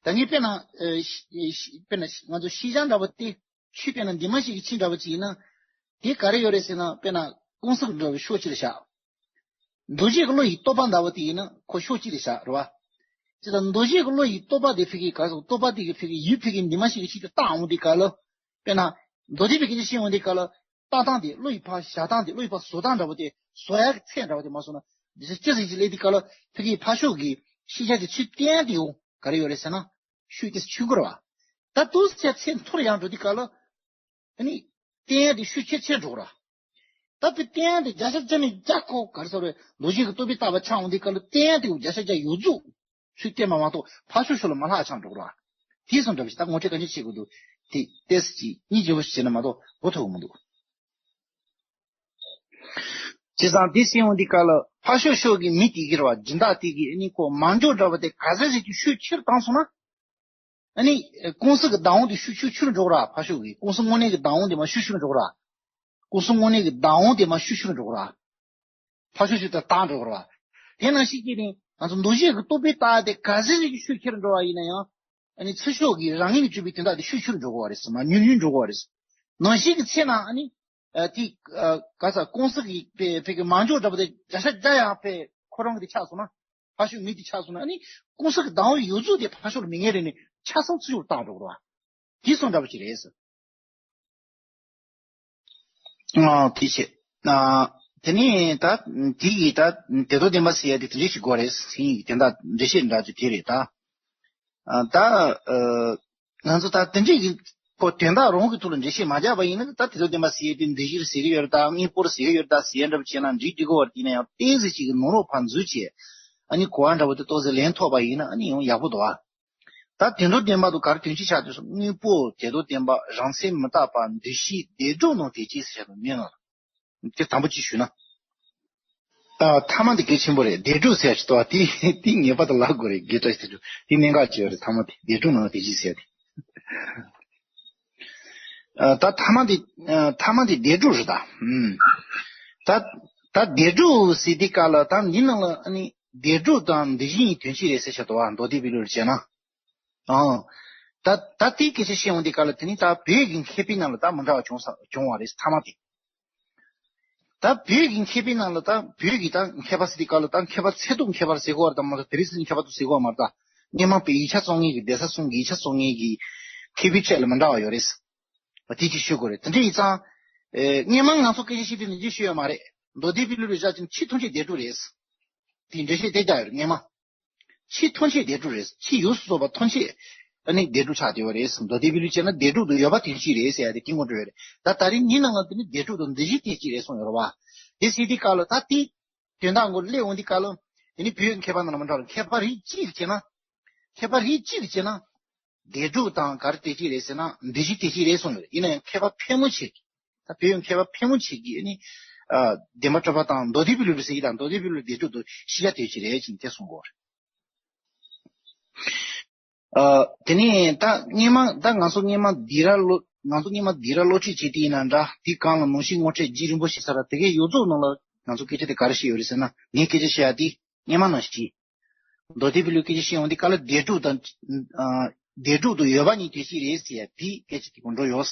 ད་ངས་དཔེར་ན་ཨ་ཤི་ཤི་དཔེར་ན་ང་ཚོ་ཤིས་ཅང་འདྲ་པོ་དེ། ཆུ་དཔེར་ན་འདི་མ་ཞིག་གི་ཆུ་འདྲ་པོ་ཅིག་ཡིན་ན། དེ་ག་རེ་ཡོད་རེད་ཟེར་ན་དཔེར་ན་ཀུང་སི་འདྲ་པོ་ཕྱོགས་གཅིག་ལ་བཞག་འདུ་བྱེད་ཀྱི་བློ་ཡི་རྟོག་པ་འདྲ་པོ་དེ་ཡིན་ན་ཁོ་ཕྱོགས་གཅིག་ལ་བཞག་རེད་བ། ཅི་ལྟར་འདུ་བྱེད་ཀྱི་བློ་ཡི་རྟོག་པ་དེ་ཕ་གི་ག་རེ་ཟེར། རྟོག་པ་དེ་གི་ཕ་གི་ཡུལ་ཕ་གི་འདི་མ་ཞིག་གི་ཆུ་དེ་བཏང་འོང་དུས་སྐབས་ལ། དཔེར་ན། མདོ་སྡེ་པའི་སྐད་ཆ་བཤད་འོང་དུས་སྐབས་ལ། ལྟ་སྟངས་དེ་བློ་ཡི་ཕར་བཞག་སྟངས་དེ་བློ་ཡི་ཕར་བཟོ་སྟངས་འདྲ་པོ་དེ་བཟོ་ཡག་གི་ཚད་འདྲ་པོ་དེ་མ་བཟོ་ན། འདི་ཅི་ཟིག་ཅིག་སླེབས་དུས་སྐབས་ལ་ཕ་གི་ཕར་ཕྱོགས་ཀྱི་ཤེས་བྱ་དེ་ཚུར་བསྟན་དེ་ཡོང་ག་རེ་ཡོད་རེད་ཟེར་ན། ཤུགས་དེ་ཆུང་དགོས་རེད་བ། ད་དུས་ཚོད་ཚད་མཐོ་རུ་ཡང་འགྲོ་དུས་སྐབས་ལ། ཨ་ནི། བསྟན་ཡག་དེ་ཤུགས་ཆེ་ཆེར་འགྲོ་གི་རེད། ད་དེ་བསྟན་ཡག་དེ་བརྒྱ་ཆ་བརྒྱ་ནས་བརྒྱ་ཁོ་ག་རེ་ཟེར་རེད། མདོ་སྡེ་གི་རྟོགས་པས་བཏགས་པ་ཆགས་འོང་དུས་སྐབས་ལ་བསྟན་ཡག་དེ་བརྒྱ་ཆ་བརྒྱ་ཡོད་ཚུལ། ཚུལ་བསྟན་པ་མ་གཏོགས་ཕར་ཕྱོགས་ཕྱོགས་ལ་མ་ལྷག་ཆགས་འགྲོ་གི་རེད། དེ་སོང་འདྲ་པོ་ཞིག་ད་ངོ་སྤྲོད་ག་འདྲ་བྱེད་དགོས་འདུག་དེ་ཏོག་ཙམ་ཅིག་སྙིང་རྗེ་པོ་ཞིག་བྱས་ན་མ་གཏོགས་གོ་ཐུབ་ཀྱི་མི་འདུག་བྱས་ཙང་དེ་བཤད་འོང་དུས་སྐབས་ལ་ཕར་ཕྱོགས་ཕྱོགས་ཀྱི་མི་དེ་གིས་རེད་བ། སྦྱིན་བདག་དེ་གིས་ཨ་ནི་ཁོ་མ་འཇོག་འདྲ་པོ་དེ་ག་ཚོད་ཅིག་ཤུགས་ཆེར་བཏང་སོང་ན། ཨ་ནི་ཀུང་སི་གི་བདག་དབང་དེ་ཤུགས་ཆུང་ཆུང་འགྲོ་གི་རེད། ཕར་ཕྱོགས་ཀྱི་ཀུང་སི་དངོས་གནས་ཀྱི་བདག་དབང་དེ་མར་ཤུགས་ཆུང་འགྲོ་གི་རེད། ཀུང་སི་དངོས་གནས་ཀྱི་བདག་དབང་དེ་མར་ཤུགས་ཆུང་འགྲོ་གི་རེད། ཕར་ཕྱོགས་ཤིག་ཏུ་བཏང་འགྲོ་གི་རེད་བ། དེ་ནང་བཞིན་བྱས་ནས་ང་ཚོ་མདོ་སྡེ་གི་རྟོགས་པས་བཏགས་ཏེ་ག་ཚོད་ཅིག་ཤུགས་ཆེར་འགྲོ་བ་ཡིན་ན་ཡང་། ཨ་ནི་ཚུར་ཕྱོགས་ཀྱི་རང་ངོས་ནས་གྲུབ་པའི་དོན་དག་དེ་ཤུགས་ཆུང་འགྲོ་གི་རེད་ཟེར། མར་ཉུང་ཉུང་འགྲོ་གི་རེད་ཟེར། ནང་བཞིན་གྱི་ཚེ་ན་ཨ་ནི། ཨ་དེ་ཨ་ག་ས་ཀུང་སི་གི་པའི་ཕ་གི་མ་འཇོག་འདྲ་པོ་དེ་བརྒྱ་ཆ་བརྒྱ་ཡང་པའི་ཁོ་རང་གི་དེ་ཆགས་སོང་ན། ཕར་ཕྱོགས་མི་དེ་ཆགས་སོང་ན་ཨ་ནི་ཀུང་སི་གི་བདག་དབང་ཡོད་ཚུལ་དེ་ཕར་ཕྱོགས་ལ་མི་ངེས་རེད་ནས་ཆ་ཚང་ཚུར་ཕྱོགས་ལ་བཏང་འགྲོ་གི་རེད་བ། དེ་སོང་འདྲ་པོ་ཞིག་རེད་ཟེར། ཨ་དེ་བྱས། ཨ་དེ་ནས་ད་དེ་ཡིས་ད་དེ་དོན་བདེན་པ་ཟེར་ཡ་དེ་དེ་འདྲ་ཞིག་དགོས་རེད་ཟེར་ཡིན་གྱི་དེ་འདྲ་འགྲེལ་བཤད་འདྲ་ཅིག་དེ་རེད་ད། ཨ་ད་ཨ་ང་ཚོ་ད་དེ་འདྲ་གི་ཁོ་དོན་དག་རང་གི་ཐོག་ལ་འགྲེལ་བཤད་མ་རྒྱག་པ་ཡིན་ན་ད་དེ་དོན་བདེན་པ་ཟེར་ཡ་དེ་འདི་ཞིག་ཟེར་གི་ཡོད་རེད་ད། དངོས་པོར་ཟེར་གི་ཡོད་རེད་ད་ཟེར་ཡ་འདྲ་པོ་བྱས་ན་འགྲིག་འགྲིག་གི་བར་དེ་ཡིན་ན་ཡང་ཏོག་ཙམ་ཅིག་གི་ནོར་ལོག་ཕར་འཛུལ་བྱས། ཨ་ནི་གོ་བ་འདྲ་པོ་དེ་ཏོག་ཙམ་ལེན་ཐུབ་པ་ཡིན་ན་ཨ་ནི་ཡང་ཡག་པོ་འདུག་ཨ། ད་དེ་ཚོ་བདེན་པ་དུ་ག་རེ་དོན་གཅིག་ཆགས་དུས་སུ་དངོས་པོ་དེ་དོ་བདེན་པ་རང་མཚན་མི་རྟག་པ་འདུ་ཤེས་བདེ་སྒྲུབ་ནང་དེ་གཅིག་ཟེར་དུ་མིན་ནོ། དེ་དང་པོ་གཅིག་ཞུས་ན། ད་ཐ་མ་འདི་གལ་ཆེན་པོ་རེད། བདེ་སྒྲུབ་ཟེར་ཞིག་ཏོ་དེ་དེ་ངེས་པར་དུ་ལབ་དགོས་རེད། དགེ་བཀྲ་ཤིས་དེ་དེ་གནད་འགག་ཅིག་ཡོད་རེད། ཐ་མ་དེ་བདེ་སྒྲུབ་ནང་དེ་གཅིག་ཟེར་དེ། ཨ་ད་ཐ་མ་འདི་ཨ་ཐ་མ་འདི་བདེ་སྒྲུབ་རེད་ད། ཨུམ། ད་ད་བདེ་སྒྲུབ་ཟེར་དེ་ག་ལ་ད་འདི་ནང་ལ་ཨ་ནི་བདེ་སྒྲུབ་དང་འདུ་བྱེད་གཉིས་དོན་གཅིག་རེད་ཟེར་བྱ་དོ་བ་མདོ་སྡེ་པའི་ལུགས་ལ་བྱས་ན། ཨང་། ད་ད་དེའི་སྐད་ཆ་བཤད་འོང་དེ་ག་ལ་དེ་ནི་ད་བོད་ཀྱི་མཁས་པའི་ནང་ལ་ད་མི་འདྲ་བ་བྱུང་ས་བྱུང་བ་རེད་ཐ་མ་དེ། ད་བོད་ཀྱི་མཁས་པའི་ནང་ལ་ད་བོད་ཀྱི་ད་མཁས་པ་ཟེར་དེ་ག་ལ་ད་མཁས་པ་ཚད་མཐོ་མཁས་པར་ཟེར་གོ་བ་ད་མ་གཏོགས་དེ་རིང་སང་མཁས་པ་དུ་ཟེར་གོ་བ་མ་རེད་ད། སྔོན་མ་བོད་ཡིག་ཆ་རྩོམ་མཁན་གྱི་གདན་ས་གསུམ་གྱི་ཡིག་ཆ་རྩོམ་མཁན་གྱི་མཁས་པའི་ཁྲོད་ལ་མི་འདྲ་བ་ཡོད་རེད། དེ་ཅིག་ཤོད་དགོས་རེད། དེ་འདྲ་ཡིན་ཙང་། ཨེ་སྔོན་མ་ང་ཚོ་སྐད་ཆ་བཤད་དུས་ནི་ཅིག་ཤོད་ཡོད་མ་རེད། མདོ་སྡེ་པའི་ལུགས་ལ་བཞག་ཅིང་ཕྱི་ཐོན་སྐྱེད་བདེ་སྒྲུབ་རེད། དེ་འགྲེལ་བཤད་དེ་རྒྱག་ཡོད་རེད་སྔོན་མ། ཕྱི་ཐོན་སྐྱེད་བདེ་སྒྲུབ་རེད། ཕྱི་ཡོངས་སུ་རྫོགས་པ་ཐོན་སྐྱེད་ཨ་ནི་བདེ་སྒྲུབ་ཆགས་བསྡད་ཡོད་རེད། མདོ་སྡེ་པའི་ལུགས་བྱས་ན་བདེ་སྒྲུབ་དང་ཡོད་པ་དོན་གཅིག་རེད་ཟེར་ཡ་དེ་དཀྱིལ་འཁོར་འགྲོ་ཡོད་རེད། ད་ད་རིང་འདི་ནང་ལ་དེ་ནི་བདེ་སྒྲུབ་དང་འདུ་བྱེད་དོན་གཅིག་རེད་གསུངས་ཡོད་རེད་བ། དེ་ཟེར་དུས་སྐབས་ལ་ད་དེ་དོན་དག་མགོ་སླེབས་འོང་དུས་སྐབས་ལ་དེ་ནི་བོད་མཁས་པ་རྣམས་མི་འདྲ་བར་མཁས་པ་རིགས་གཅིག་བྱས་ན། མཁས་པ་རིགས་གཅིག་བྱས་ན། བདེ་སྒྲུབ་དང་ག་རེ་དོན་གཅིག་རེད་ཟེར་ན་འདུ་བྱེད་དོན་གཅིག་རེད་གསུངས་ཡོད་རེད། ཡིན་ན་ཡང་མཁས་པ་ཕལ་མོ་ཆེ་གིས། ད་བོད་ཡོངས་མཁས་པ་ཕལ་མོ་ཆེ་གིས་ནི། ཨ་བདེན་པ་གྲུབ་པ་དང་མདོ་སྡེ་པའི་ལུགས་ལ་ཟེར་གྱི་དང་མདོ་སྡེ་པའི་ལུགས་བདེ་སྒྲུབ་དང་ཤེས་བྱ་དོན་གཅིག་རེད་ཅེས་དེ་གསུང་གི་ཡོད་རེད། ཨ་དེ་ནས་ད་སྔོན་མ་ད་ང་ཚོ་སྔོན་མ་ལྡི་ར་སློབ་ང་ཚོ་སྔོན་མ་ལྡི་ར་སློབ་ཁྲིད་བྱེད་དུས་ཡིན་ན་འདྲ་དེ་སྒང་ལ་ནང་བཞིན་ངོ་སྤྲོད་རྗེ་རིན་པོ་ཆེ་ས་ར་དེ་གའི་ཡོངས་རྫོགས་ནང་ལ་ང་ཚོ་སྐད་ཆ་དེ་ག་རེ་བཤད་ཡོད་རེད་ཟེར་ན་ངས་སྐད་ཆ་བཤད་ཡ་དེ་སྔོན་མ་ནང་བཞིན། མདོ་སྡེ་པའི་ལུགས་སྐད་ཆ་བཤད་ཡོང་དུས་སྐབས་ལ་བདེ་སྒྲུབ་དང་། ཨ་བདེ་སྒྲུབ་དང་ཡོད་པ་གཉིས་དོན་གཅིག་རེད་ཟེར་ཡ་དེའི་སྐད་ཆ་དེ་གོ་འགྲོ་ཡོད།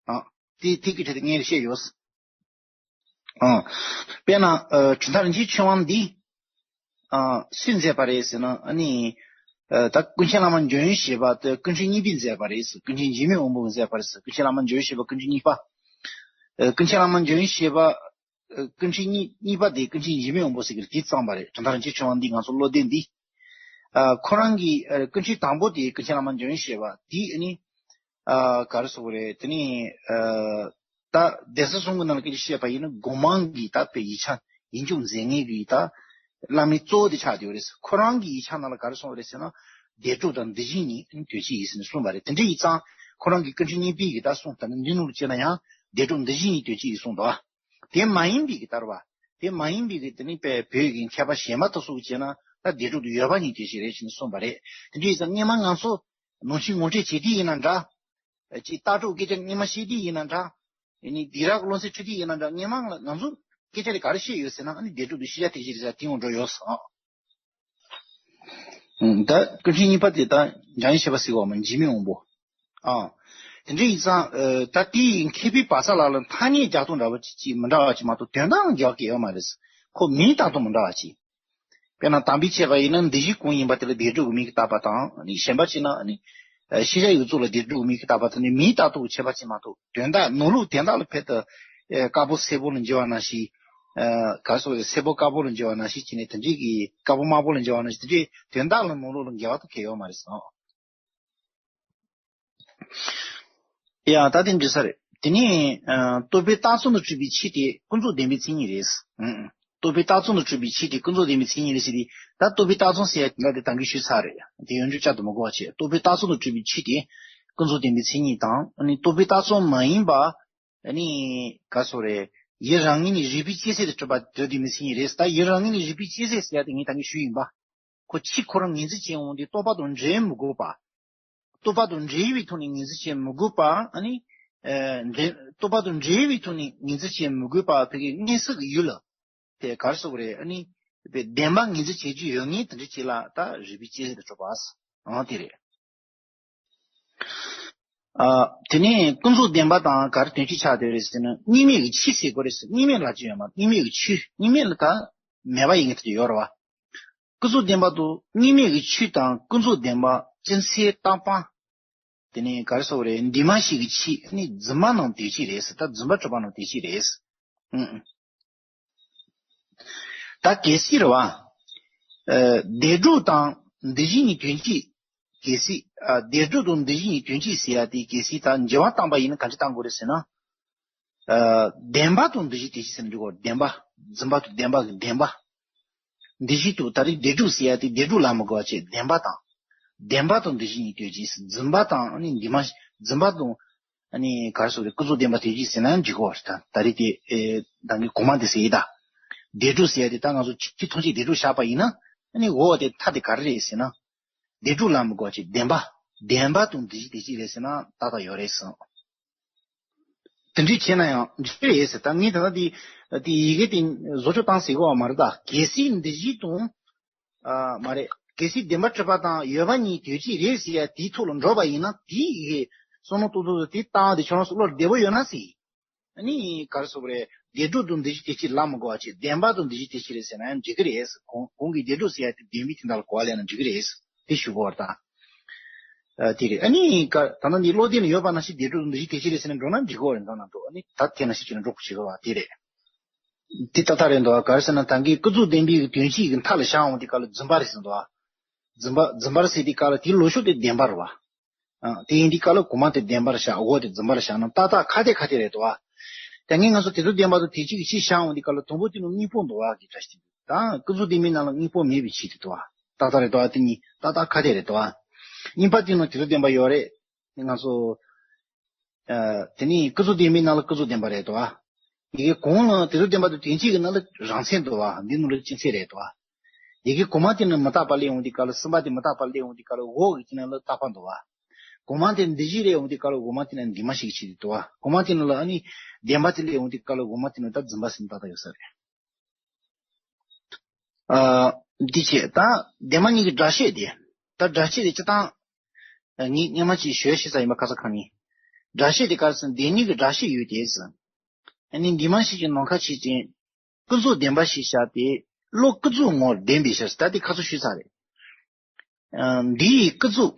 ཨ་དེ་དེ་གི་གྲས་དེ་ངས་བཤད་ཡོད། ཨ་དཔེར་ན་ཨ་གྲུབ་མཐའ་རིན་ཆེན་ཆོས་དབང་འདི། ཨ་སུས་མཛད་པ་རེད་ཟེར་ན་ཨ་ནི། ཨ་ད་ཀུན་མཁྱེན་བླ་མ་འཇམ་དབྱངས་བཞད་པ་དེ་ཀུན་མཁྱེན་གཉིས་པས་མཛད་པ་རེད་ཟེར། ཀུན་མཁྱེན་འཇིགས་མེད་དབང་པོས་མཛད་པ་རེད་ཟེར། ཀུན་མཁྱེན་བླ་མ་འཇམ་དབྱངས་བཞད་པ་ཀུན་མཁྱེན་གཉིས་པ། ཨ་ཀུན་མཁྱེན་བླ་མ་འཇམ་དབྱངས་བཞད་པ། ཨ་ཀུན་མཁྱེན་གཉིས་གཉིས་པ་དེ་ཀུན་མཁྱེན་འཇིགས་མེད་དབང་པོ་ཟེར་གི་རེད། དེ་བརྩམས་པ་རེད། གྲུབ་མཐའ་རིན་ཆེན་ཕྲེང་བ་འདི་ང་ཚོ་བློ་ལྡན་འདི། ཨ་ཁོ་རང་གི་ཨ་ཀུན་མཁྱེན་དང་པོ་དེ་ཀུན་མཁྱེན་བླ་མ་འཇམ་དབྱངས་བཞད་པ་དེ་ཨ་ནི། ཨ་ག་རེ་ཟེར་དགོས་རེད། དེ་ནི་ཨ་ད་གདན་ས་གསུམ་གྱི་ནང་ལ་སྐད་ཆ་བཤད་པ་ཡིན་ན་སྒོ་མང་གི་ད་དཔེ་ཡིག་ཆ་ཡིག་རྒྱུགས་མཛད་མཁན་གྱི་ད་བླ་མའི་གཙོ་བོ་དེ་ཆགས་བསྡད་ཡོད་རེད། ཁོ་རང་གི་ཡིག་ཆ་ནང་ལ་ག་རེ་གསུངས་པ་རེད་ཟེར་ན། བདེ་གྲུབ་དང་འདུལ་བྱེད་གཉིས་དོན་གཅིག་ཡིན་ཟེར་ནས་གསུངས་པ་རེད། དེ་འདྲ་ཡིན་ཙང་ཁོ་རང་གི་ཀུན་མཁྱེན་གཉིས་པའི་གི་ད་གསུང་ལྟར་ན་འདི་ནང་ལ་བྱས་ན་ཡང་བདེ་གྲུབ་འདུལ་བྱེད་གཉིས་དོན་གཅིག་ཡིན་གསུངས་འདུག། དེ་མ་ཡིན་པའི་གི་ལྟར་བ། དེ་མ་ཡིན་པའི་གི་དེ་ནི་དཔེ་བོད་ཀྱི་མཁས་པ་གཞན་མ་དེ་ཚོ་གིས་བྱས་ན་ད་བདེ་གྲུབ་དང་ཡོད་པ་གཉིས་དོན་གཅིག་རེད་ཟེར་ནས་གསུངས་པ་རེད། དེ་འདྲ་ཡིན་ཙང་སྔོན་མ་ང་ཚོ་ནང་ཆོས་ངོ་སྤྲོད་བྱེད་དུས་ཡིན་ན་འདྲ། ཅིག་ལྟ་གྲུབ་སྐད་ཆ་སྔོན་མ་བཤད་དུས་ཡིན་ན་འདྲ། ཡིན་ནི་སྡིག་ར་གི་བློ་ཚིག་འཁྲིད་དུས་ཡིན་ན་འདྲ། སྔོན་མ་ང་ཚོ་སྐད་ཆ་དེ་ག་རེ་བཤད་ཡོད་ཟེར་ན། ཨ་ནི་བདེ་གྲུབ་དང་ཤེས་བྱ་དོན་གཅིག་རེད་ཟེར་དེ་ཡོང་འགྲོ་ཡོད་ཟེར། ཨང་། ད་ཀུན་མཁྱེན་གཉིས་པ་དེ་ད་འཇམ་དབྱངས་བཞད་པ་ཟེར་བ་མ་འཇིགས་མེད་དབང་པོ། ཨང་། དེ་འདྲ་ཡིན་ཙང་ཨ་ད་དེའི་མཁས་པའི་བག་ཆགས་ལ་ལ་ཐ་སྙད་རྒྱག་སྟངས་འདྲ་བ་ཅིག་ཅིག་མི་འདྲ་བ་ཅིག་མ་གཏོགས་དོན་དག་འགལ་བ་གང་ཡོད་མ་རེད། ཁོ་མིང་བཏགས་སྟངས་མི་འདྲ་བ་ཅིག། དཔེར་ན་དམ་པའི་ཆོས་པ་ཡིན་ན་འདུལ་བྱེད་གང་ཡིན་པ་དེ་ལ་བདེ་གྲུབ་ཀྱི་མིང་གིས་བཏགས་པ་དང་། ཨ་ནི་གཞན་པ་ཅིག་ན་ཨ་ནི་ཤེས་བྱ་ཡོངས་རྫོགས་ལ་བདེ་གྲུབ་ཀྱི་མིང་གིས་བཏགས་པ་དེ་ནི་མིང་བཏགས་སྟངས་ཀྱི་ཁྱད་པར་ཅིག་མ་གཏོགས། དོན་དག་ནང་ལུགས་དོན་དག་ལ་ཕེབས་ཏེ་ཨེ་དཀར་པོ་སེར་པོ་ལ་འགྱུར་བ་ནང་བཞིན། ཨ་ག་རེ་ཟེར་དགོས་རེད། སེར་པོ་དཀར་པོ་ལ་འགྱུར་བ་ནང་བཞིན་བྱས་ནས་དེ་འདྲའི་གི་དཀར་པོ་དམར་པོ་ལ་འགྱུར་བ་ནང་བཞིན་དེ་འདྲའི་དོན་དག་ལ་ནང་ལུགས་ལ་འགལ་བ་དེ་གང་ཡང་ཡོད་མ་རེད་ཟེར། ཡ་ད་དེ་འགྲིག་ས་རེད། དེ་ནས་ཨ་རྟོགས་པའི་རྟགས་མཚན་དུ་གྲུབ་པའི་ཆོས་དེ་ཀུན་རྫོབ་བདེན་པའི་མཚན་ཉིད་རེད། ཨང་། རྟོགས་པའི་རྟགས་མཚན་དུ་གྲུབ་པའི་ཆོས་དེ་ཀུན་རྫོབ་བདེན་པའི་མཚན་ཉིད་རེད་ཟེར་ཏེ། ད་རྟོགས་པའི་རྟགས་མཚན་ཟེར་ཡ་དེ་འདྲ་དེ་ད་གིན་ཞུས་ཚར་རེད། དེ་ཡོངས་གྲགས་བསྐྱར་དུ་མི་གོ་བ་བྱས། རྟོགས་པའི་རྟགས་མཚན་དུ་གྲུབ་པའི་ཆོས་དེ་ཀུན་རྫོབ་བདེན་པའི་མཚན་ཉིད་དང་། ཨ་ནི་རྟོགས་པའི་རྟགས་མཚན་མ་ཡིན་པ། ཨ་ནི་ག་རེ་ཟེར་དགོས་རེད། ཡུལ་རང་ངོས་ནས་རིགས་པས་དཔྱད་བྱས་ཏེ་གྲུབ་པ་དེ་བདེན་པའི་མཚན་ཉིད་རེད། ད་ཡུལ་རང་ངོས་ནས་རིགས་པས་དཔྱད་བྱས་ཟེར་ཡ་དེ་ངས་ད་གིན་ཞུས་ཡིན་པ། ཁོ་ཆོས་ཁོ་རང་ངོས་འཛིན་བྱེད་འོང་དུས་རྟོག་པ་དང་འབྲེལ་མི་དགོས་པ། རྟོག་པ་དང་འབྲེལ་བའི་ཐོག་ནས་ངོས་འཛིན་བྱེད་མི་དགོས་པ། ཨ་ནི་ཨ་འབྲེལ་རྟོག་པ་དང་འབྲེལ་བའི་ཐོག་ནས་ངོས་འཛིན་བྱེད་མི་དགོས་པ། ཕ་གིའི་མངོན་སུམ་གྱི་ཡུལ་ལ་དེ་ག་རེ་ཟེར་དགོས་རེད། ཨ་ནི་བདེན་པ་ངོས་འཛིན་བྱེད་རྒྱུ་ཡོད་མཁན་དེ་འདྲ་ཅིག་ལ་ད་རིགས་པས་དཔྱད་བྱས་ཏེ་གྲུབ་པ། ཨང་། དེ་རེད། ཨ་དེ་ནས་ཀུན་རྫོབ་བདེན་པ་དང་ག་རེ་དོན་གཅིག་ཆགས་བསྡད་རེད་ཟེར་ན། གཉིས་མེད་ཀྱི་ཆོས་ཟེར་དགོས་རེད་ཟེར། གཉིས་མེད་ལབ་རྒྱུ་ཡོད་མ་རེད། གཉིས་མེད་ཀྱི་ཆོས། གཉིས་མེད་ལ་ད་མེད་པ་ཡིན་ངེས་དེ་ཡོད་རེད་བ། ཀུན་རྫོབ་བདེན་པ་དང་གཉིས་མེད་ཀྱི་ཆོས་དང་ཀུན་རྫོབ་བདེན་པ་སྤྱི་མཚན་བཏགས་པ། དེ་ནས་ག་རེ་ཟེར་དགོས་རེད། འདུས་མ་བྱས་ཀྱི་ཆོས་ནི་རྫུན་མ་ནང་དོན་གཅིག་རེད་ཟེར། ད་རྫུན་པ་གྲུབ་པ་ནང་དོན་གཅིག་རེད་ཟེར། ཨང་། ད་གལ་སྲིད་རེད་བ། ཨ་བདེ་གྲུབ་དང་འདུལ་བྱེད་གཉིས་དོན་གཅིག། གལ་སྲིད་ཨ་བདེ་གྲུབ་དང་འདུལ་བྱེད་གཉིས་དོན་གཅིག་ཟེར་ཡ་དེ་གལ་སྲིད་ད་འགྱུར་བ་བཏང་པ་ཡིན་ན་ག་འདྲ་བཏང་དགོས་རེད་ཟེར་ན། ཨ་བདེན་པ་དང་འདུལ་བྱེད་དོན་གཅིག་ཟེར་ན་འགྲིག་གོ། བདེན་པ། རྫུན་པ་དང་བདེན་པ་གི་བདེན་པ། འདུལ་བྱེད་དུ་ད་རེས་བདེ་གྲུབ་ཟེར་ཡ་དེ་བདེ་གྲུབ་ལབ་མི་དགོས་པ་བྱས། བདེན་པ་དང་། བདེན་པ་དང་འདུལ་བྱེད་གཉིས་དོན་གཅིག། རྫུན་པ་དང་ཨ་ནི་འདུས་མ། རྫུན་པ་དང་ཨ་ནི་ག་རེ་ཟེར་དགོས་རེད། ཀུན་རྫོབ་བདེན་པ་དོན་གཅིག་ཟེར་ན་ཡང་འགྲིག་གོ་རེད། ད་ད་རེས་དེ་ཨེ་ད་གིན་གོང་མ་དེ་ཟེར་ཡི་ད། བདེ་གྲུབ་ཟེར་ཡ་དེ་ད་ང་ཚོ་ཆོས་ཐམས་ཅད་བདེ་གྲུབ་བཞག་པ་ཡིན་ན། ཨ་ནི་འོ་དེ་མཐའ་དེ་ག་རེ་རེད་ཟེར་ན། བདེ་གྲུབ་ལབ་མི་དགོས་པ་བྱས། བདེན་པ། བདེན་པ་དང་འདུལ་བྱེད་དོན་གཅིག་རེད་ཟེར་ན་ཏག་ཏག་ཡོད་རེད་ཟེར། དེ་འདྲ་བྱས་ན་ཡང་འགྲིག་གི་རེད་ཟེར། ད་ངས་ད་ལྟ་དེ་དེ་ཡི་གེ་དེ་བཟོ་བཅོས་བཏང་ཟེར་གོ་བ་མ་རེད། ད་གལ་སྲིད་འདུལ་བྱེད་དང་། ཨ་མ་རེད། གལ་སྲིད་བདེན་པར་གྲུབ་པ་དང་ཡོད་པ་གཉིས་དོན་གཅིག་རེད་ཟེར་ཡ་དེའི་ཐོག་ལ་འགྲོ་བ་ཡིན་ན། དེའི་ཡི་གེ་བསམ་བློ་གཏོང་ཐུབ་དེ་བཏང་དེ་ཁྱོད་རང་ཚོ་བློར་བདེ་པོ་ཡོད་ན་ཟེར། ཨ་ནི་ག་རེ་ཟེར་དགོས་རེད། བདེ་གྲུབ་དང་འདུལ་བྱེད་དོན་གཅིག་ལབ་མི་དགོས་པ་བྱས། བདེན་པ་དང་འདུལ་བྱེད་དོན་གཅིག་རེད་ཟེར་ན་ཡང་འགྲིག་གི་རེད། གོང་གོང་གི་བདེ་གྲུབ་ཟེར་ཡ་དེ་བདེན་པའི་དོན་དག་ལ་གོ་བ་ལེན་ན་འགྲིག་གི་རེད། དེ་ཞུ་དགོས་པ་རེད་ད། ཨ་དེ་རེད། ཨ་ནི་ག་ད་ལྟ་འདི་བློ་ལྡན་ལ་ཡོད་པ་ནང་བཞིན་བདེ་གྲུབ་དང་འདུལ་བྱེད་དོན་གཅིག་རེད་ཟེར་ན་འགྲོ་ན་འགྲིག་གི་རེད། འདོད་ན་འགྲོ། ཨ་ནི་ད་དེ་ནང་བཞིན་བྱས་ན་འགྲོ་དགོས་བྱེད་དགོས་པ་དེ་རེད། དེ་ཏག་ཏག་རེད་འདུག་ག་རེ་ཟེར་ན་ད་གིན་ཀུན་རྫོབ་བདེན་པའི་དོན་གཅིག་གི་མཐའ་ལ་བཞག་འོང་དུས་སྐབས་ལ་རྫུན་པ་རེད་ཟེར་འདུག་ག། རྫུན་པ་རྫུན་པ་རེད་ཟེར་དུས་སྐབས་ལ་དེའི་ལུགས་ཕྱོགས་དེ་བདེན་པ་རེད་བ། ཨ་དེ་ཡིན་དུས་སྐབས་ལ་གོང་མ་དེ་བདེན་པར་བཞག་འོག་དེ་རྫུན་པར་བཞག་ན་ཏག་ཏག་ཁ་གཏད་ཁ་གཏད་རེད་འདུག་ག། ད་གིན་ང་ཚོ་དེ་ཚོ་བདེན་པ་དང་དོན་གཅིག་གི་ཕྱིར་བཞག་འོང་དུས་སྐབས་ལ་དང་པོ་དེ་ནང་དངོས་པོ་འདུག་ག་གི་བཀྲ་ཤིས་དེ་ད་ཀུན་རྫོབ་བདེན་པའི་ནང་ལ་དངོས་པོ་མེད་པའི་ཕྱིར་དེ་འདུག་ག། ཏག་ཏག་རེད་འདུག་ག། དེ་གཉིས་ཏག་ཏག་ཁ་གཏད་རེད་འདུག་ག། གཉིས་པ་དེ་ནང་དེ་ཚོ་བདེན་པ་ཡོད་རེད། ང་ཚོ། ཨ་དེ་ནི་ཀུན་རྫོབ་བདེན་པའི་ནང་ལ་ཀུན་རྫོབ་བདེན་པ་རེད་དོ། ཡི་གེ་གོང་ལ་དེ་རུ་བདེན་པ་དང་དོན་གཅིག་གི་ནང་ལ་རང་མཚན་འདུག་བ། འདི་ནང་ལ་སྤྱི་མཚན་རེད་དོ། ཡི་གེ་གོང་མ་དེ་ནི་མི་རྟག་པ་སླེབས་འོང་དུས་སྐབས་ལ་གསུམ་པ་དེ་མི་རྟག་པ་སླེབས་འོང་དུས་སྐབས་ལ་འོག་གི་དེ་ནང་ལ་རྟག་པ་འདུག་བ། གོང་མ་དེ་འདུས་བྱས་སླེབས་འོང་དུས་སྐབས་ལ་འོག་མ་དེ་ནི་འདུས་མ་བྱས་ཀྱི་ཆེད་དུ་འདུག་བ། གོང་མ་དེ་ནང་ལ་ཨ་ནི་བདེན་པ་དེ་སླེབས་འོང་དུས་སྐབས་ལ་འོག་མ་དེ་ནི་ད་རྫུན་པ་ཟེར་ནས་ཏག་ཏག་ཡོད་ས་རེད། ཨ་འདི་བྱས་ད་བདེན་པ་གཉིས་ཀྱི་སྒྲ་བཤད་དེ། ད་སྒྲ་བཤད་དེ་སྤྱིར་བཏང་ངས་སྔོན་མ་ཅིག་ཞུས་ཤེས་ས་ཡིན་པ་ཁ་ས་ཁ་ཉིན། སྒྲ་བཤད་དེ་ག་རེ་ཟེར་ན་བདེན་གཉིས་ཀྱི་སྒྲ་བཤད་ཡོད་དེ་ཟེར། ཨ་ནི་འདུས་མ་བྱས་ཀྱི་ནམ་མཁའ་ཆོས་ཅན། ཀུན་རྫོབ་བདེན་པ་ཞེས་བྱ་སྟེ། བློ་ཀུན་རྫོབ་ངོར་བདེན་པའི་ཕྱིར་ཟེར། ད་དེ་ཁ་ས་ཞུས་ཚར་རེད། འདིའི་ཀུན་རྫོབ།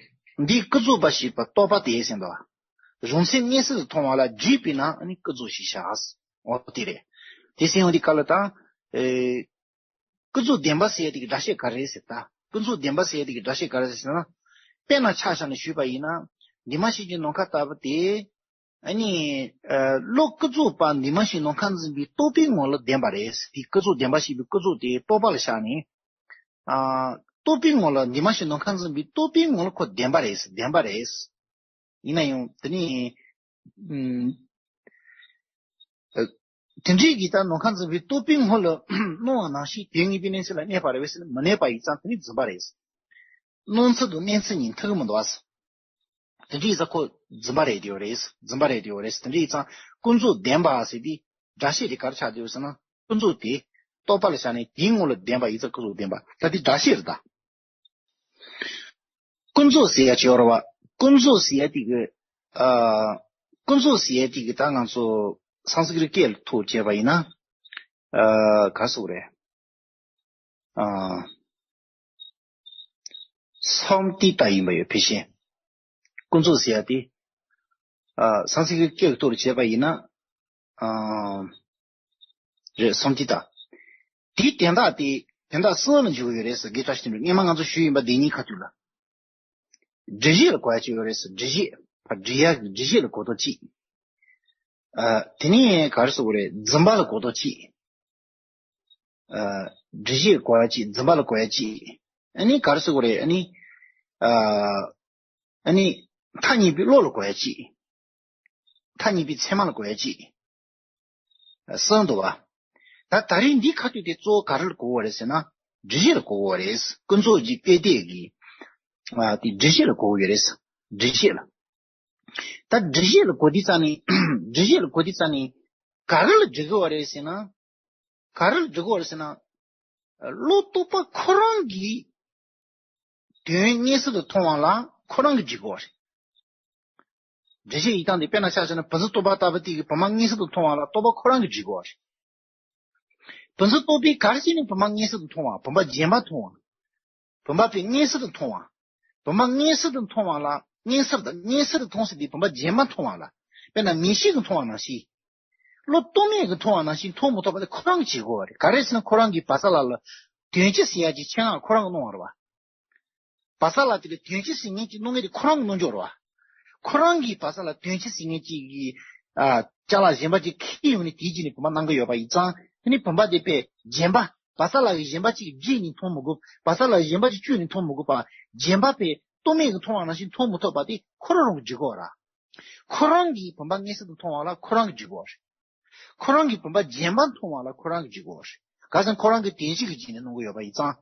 འདིའི་ཀུན་རྫོབ་པ་ཞེས་པ་རྟོགས་པ་དེ་ཟེར་འདུག་བ། གཞུང་ཚད་མངོན་སུམ་དུ་མཐོང་བ་ལ་འདྲིས་པས་ན་ནི་ཀུན་རྫོབ་ཞེས་བྱ། འོ་དེ་རེད། དེ་ཟེར་ཡོང་དུས་སྐབས་ལ་ད། ཨེ། ཀུན་རྫོབ་བདེན་པ་ཟེར་ཡ་དེ་གི་སྒྲ་བཤད་ག་རེ་ཟེར་ད། ཀུན་རྫོབ་བདེན་པ་ཟེར་ཡ་དེ་གི་སྒྲ་བཤད་ག་རེ་ཟེར་ན། དཔེར་ན་ཆ་བཞག་ནས་ཞུས་པ་ཡིན་ན། འདུས་མ་བྱས་ཀྱི་ནམ་མཁའ་ལྟ་བུ་དེ། ཨ་ནི། ཨ། བློ་ཀུན་རྫོབ་པ་འདུས་མ་བྱས་ནམ་མཁའ་འཛིན་པའི་རྟོག་པའི་ངོ་ལ་བདེན་པ་རེད། དེ་ཀུན་རྫོབ་བདེན་པ་ཞེས་པའི་ཀུན་རྫོབ་དེ་རྟོག་པ་ལ་བཞག་ནས། ཨ། རྟོག་པའི་ངོ་ལ་འདུས་མ་བྱས་ནམ་མཁའ་འཛིན་པའི་རྟོག་པའི་ངོ་ལ་ཁོ་བདེན་པ་རེད། བདེན་པ་རེད། ཡིན་ན་ཡང་དེ་ནི། ཨུམ། ཨ། དེ་འདྲའི་གི་ད་ནམ་མཁའ་འཛིན་པའི་རྟོག་པའི་ངོ་ལ་སྣང་བ་ནང་བཞིན་དོན་ངེས་པའི་གནས་ཚུལ་ལ་གནས་པ་རེད་པས་ཟེར་ན། མི་གནས་པ་ཡིན་ཙང་དེ་ནི་རྫུན་པ་རེད། སྣང་ཚུལ་དང་གནས་ཚུལ་གཉིས་མཐུན་གྱི་མི་འདུག་ཨ། དེ་འདྲའི་ཡིན་ཙང་ཁོ་རྫུན་པ་རེད་དེ་ཡོད་རེད། རྫུན་པ་རེད་དེ་ཡོད་རེད། དེ་འདྲའི་ཡིན་ཙང་ཀུན་རྫོབ་བདེན་པ་ཟེར་དེ་སྒྲ་བཤད་དེ་ག་རེ་ཆགས་བསྡད་ཡོད་ཟེར་ན། ཀུན་རྫོབ་དེ་རྟོག་པ་ལ་བཞག་ནས་དེའི་ངོ་ལ་བདེན་པ་ཡིན་ཙང་ཀུན་རྫོབ་བདེན་པ། ད་དེ་སྒྲ་བཤད་རེད་ད། ཀུན་རྫོབ་ཟེར་ཡ་ཅིག་ཡོད་རེད་བ། ཀུན་རྫོབ་ཟེར་ཡ་དེ་གི། ཨ། ཀུན་རྫོབ་ཟེར་ཡ་དེ་གི་ད་ང་ཚོ་སཾ་སྐྲྀཏ་སྐད་ལ་ཐོག་བྱས་པ་ཡིན་ན། ཨ། ག་རེ་ཟེར་དགོས་རེད། ཨ། སཾ་ཏི་ཏ་ཡིན་པ་ཡོད་ཕལ་ཆེར། ཀུན་རྫོབ་ཟེར་ཡ་དེ། ཨ། སཾ་སྐྲྀཏ་སྐད་ཀྱི་ཐོག་ལ་བྱས་པ་ཡིན་ན། ཨ། རེད། སཾ་ཏི་ཏ། དེའི་དོན་དག་དེ་དོན་དག་གསུམ་ལ་འཇུག་གི་ཡོད་རེད་ཟེར། དགེ་བཀྲ་ཤིས་དོན་གྲུབ་སྔོན་མ་ང་ཚོ་ཞུས་ཡིན་པ་དེ་གཉིས་ཁ་ཐུག་ལ། སྒྲུབ་བྱེད་ལ་གོ་ཡ་གཅིག་ཡོད་རེད་ཟེར། སྒྲུབ་བྱེད། ཕར་སྒྲུབ་ཡ་གི་སྒྲུབ་བྱེད་ལ་གོ་རྟོགས་གཅིག། ཨ། དེ་ནས་ག་རེ་ཟེར་དགོས་རེད། རྫུན་པ་ལ་གོ་རྟོགས་གཅིག། ཨ། སྒྲུབ་བྱེད་ལ་གོ་ཡ་གཅིག། རྫུན་པ་ལ་གོ་ཡ་གཅིག། ཨ་ནི་ག་རེ་ཟེར་དགོས་རེད། ཨ་ནི། ཨ། ཨ་ནི་ཐ་སྙད་པའི་བློ་ལ་གོ་ཡ་གཅིག། ཐ་སྙད་པའི་ཚད་མ་ལ་གོ་ཡ་གཅིག། གསུམ་འདུག་བ། ད་ད་རེས་འདི་ཁ་ཐུག་དེ་གཙོ་བོ་ག་རེ་ལ་གོ་དགོས་རེད་ཟེར་ན། སྒྲུབ་བྱེད་ལ་གོ་དགོས་རེད། ཀུན་རྫོབ་ཀྱི་སྐད་དོད་ཀྱི། ཨ། དེ་སྒྲུབ་བྱེད་ལ་གོ་དགོས་རེད། སྒྲུབ་བྱེད་ལ། ད་སྒྲུབ་བྱེད་ལ་གོ་དུས་ཙ་ནས། སྒྲུབ་བྱེད་ལ་གོ་དུས་ཙ་ནས། ག་རེ་ལ་སྒྲུབ་དགོས་རེད་ཟེར་ན། ག་རེ་ལ་སྒྲུབ་དགོས་རེད་ཟེར་ན། བློ་རྟོག་པ་ཁོ་རང་གིས་དོན་མངོན་སུམ་དུ་མཐོང་བ་ལ་ཁོ་རང་གིས་སྒྲུབ་དགོས་རེད། སྒྲུབ་བྱེད་ཡིན་སྟངས་འདི་དཔེར་ན་ཆ་བཞག་ན་བུམ་འཇུག་རྟོག་པ་ལྟ་བུ་དེ་གིས་བུམ་པ་མངོན་སུམ་དུ་མཐོང་བ་ལ་རྟོག་པ་ཁོ་རང་གིས་སྒྲུབ་དགོས་རེད། བུམ་འཇུག་རྟོག་པས་ག་རེ་བྱས་ནས་བུམ་པ་མངོན་སུམ་དུ་མཐོང་བ། བུམ་པ་རྗེན་པ་མཐོང་བ། བུམ་པ་པས་མངོན་སུམ་དུ་མཐོང་བ། བུམ་པ་མངོན་སུམ་དུ་མཐོང་བ་ལ་མངོན་སུམ་དུ་མངོན་སུམ་དུ་མཐོང་ཟེར་དུས་བུམ་པ་རྗེན་པ་མཐོང་བ་ལ། དཔེར་ན་མིག་ཤེས་ཀྱིས་མཐོང་བ་ནང་བཞིན། བློ་རྟོག་མེད་ཀྱིས་མཐོང་བ་ནང་བཞིན་མཐོང་མི་ཐུབ་པ་དེ་ཁོ་རང་གིས་བྱེད་དགོས་པ་རེད། ག་རེ་ཟེར་ན་ཁོ་རང་གིས་བག་ཚ་ལ་ལ་དོན་སྤྱི་ཟེར་ཡ་གྱི་ཆེད་མངགས་ཁོ་རང་གིས་གནང་བ་རེད་བ། བག་ཚ་ལ་དེ་ལ་དོན་སྤྱི་ཟེར་མཁན་གྱི་གནང་མཁན་དེ་ཁོ་རང་གིས་གནང་རྒྱུ་རེད་བ། ཁོ་རང་གིས་བག་ཚ་ལ་དོན་སྤྱི་ཟེར་མཁན་གཅིག་གི། ཨ། ཅ་ལག་གཞན་པ་གཅིག་ཁྱེར་ཡོང་ནས་དེའི་རྗེས་ནས་བུམ་པ་གནང་གི་ཡོད་པ་ཡིན་ཙང་། དེ་ནི་བུམ་པ་དེ་དཔེ་རྗེན་པ། བག་ཚ་ལ་གིས་གཞན་པ་གཅིག་བསྒྲིལ་ནས་མཐོང་མི་དགོས། བག་ཚ་ལ་གིས་གཞན་པ་གཅིག་བཅོས་ནས་མཐོང་མི་དགོས་པ། རྗེན་པ་པས་རྟོག་མེད་ཀྱིས་མཐོང་བ་ནང་བཞིན་མཐོང་མི་ཐུབ་པ་དེ་ཁོ་རང་རང་གིས་སྒྲུབ་དགོས་ར། ཁོ་རང་གིས་བུམ་པ་མངོན་སུམ་དུ་མཐོང་བ་ལ་ཁོ་རང་གིས་སྒྲུབ་དགོས་རེད། ཁོ་རང་གིས་བུམ་པ་རྗེན་པ་མཐོང་བ་ལ་ཁོ་རང་གིས་སྒྲུབ་དགོས་རེད། ག་ཟེར་ན་ཁོ་རང་གིས་དོན་སྤྱི་གི་རྗེས་ནས་གནང་གི་ཡོད་པ་ཡིན་ཙང་།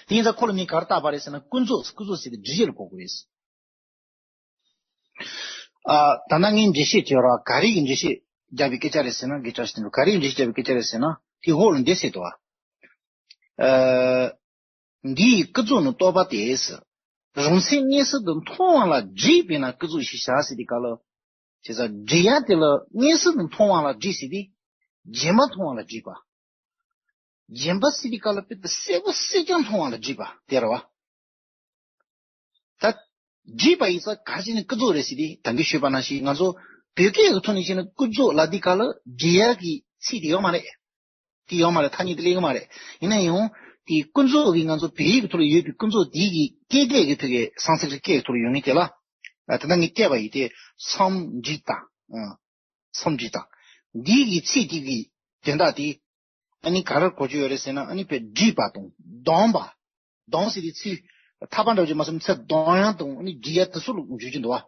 དེ་ཡིན་ཙང་ཁོ་ལ་ངས་ག་རེ་བཏགས་པ་རེད་ཟེར་ན། ཀུན་རྫོབ། ཀུན་རྫོབ་ཟེར་དེ་སྒྲུབ་བྱེད་ལ་གོ་དགོས་རེད། ཨ། ད་ནང་ངས་འགྲེལ་བཤད་བྱེད་རོགས། ག་རེ་གི་འགྲེལ་བཤད་རྒྱབ་པའི་སྐད་ཆ་རེད་ཟེར་ན། དགེ་བཀྲ་ཤིས་དོན་གྲུབ། ག་རེ་གི་འགྲེལ་བཤད་རྒྱབ་པའི་སྐད་ཆ་རེད་ཟེར་ན། དེ་འོག་ལ་འདི་ཟེར་འདུག་བ། ཨ། འདི་ཡི་ཀུན་རྫོབ་ནི་རྟོག་པ་སྟེ། གཞུང་ཚད་མངོན་སུམ་དུ་མཐོང་བ་ལ་འདྲིས་པས་ན་ཀུན་རྫོབ་ཞེས་བྱ་ཟེར་དུས་སྐབས་ལ། བྱས་ཙང་འདྲིས་ཡ་དེ་ལ་མངོན་སུམ་དུ་མཐོང་བ་ལ་འདྲིས་ཟེར་དུས། རྗེན་པ་མཐོང་བ་ལ་འདྲིས་པ། རྗེན་པ་ཟེར་དུས་སྐབས་ལ་དཔེ་ད་གསལ་པོ་གསལ་རྐྱང་མཐོང་བ་ལ་འདྲིས་པ་དེ་རེད་བ། ད་འདྲིས་པ་ཡིན་ཙང་ག་རེ་བྱས་ནས་ཀུན་རྫོབ་རེད་ཟེར་དུས། ད་གིན་ཞུས་པ་ནང་བཞིན་ང་ཚོ་བོད་སྐད་ཀྱི་ཐོག་ནས་བཤད་ན་ཀུན་རྫོབ་ལབ་དུས་སྐབས་ལ་འདྲིས་ཡ་གི་ཚིག་དེ་ཡོད་མ་རེད། དེ་ཡོད་མ་རེད། ཐ་སྙད་དེ་སླེབས་ཀྱི་མ་རེད། ཡིན་ན་ཡང་དེ་ཀུན་རྫོབ་ཀྱི་ང་ཚོ་བོད་ཡིག་གི་ཐོག་ལ་ཡོད་པའི་ཀུན་རྫོབ་དེ་གི་སྐད་བརྡ་གི་ཐོག་གི་སཾ་སྐྲྀཏ་སྐད་ཀྱི་ཐོག་ལ་ཡོད་མཁན་དེ་ལ། ཨ། ད་ལྟ་ངས་བལྟས་པ་ཡིན་ཏེ། སཾ་འདྲིས་ཏ། ཨ། སཾ་འདྲིས་ཏ། འདི་གི་ཚིག་དེ་གི་དོན་དག་དེ། ཨ་ནི་ག་རེ་གོ་རྒྱུ་ཡོད་རེད་ཟེར་ན། ཨ་ནི་དཔེ་འདྲིས་པ་དང་གདོང་པ། གདོང་ཟེར་དུས་ཚིག་ཐག་པ་འདྲ་བོ་ཅིག་མ་སོང་ཚེ་གདོང་ཡང་དང་། ཨ་ནི་འདྲིས་ཡ་དེ་ཚོ་ལ་འཇུག་རྒྱུ་འདུག་བ།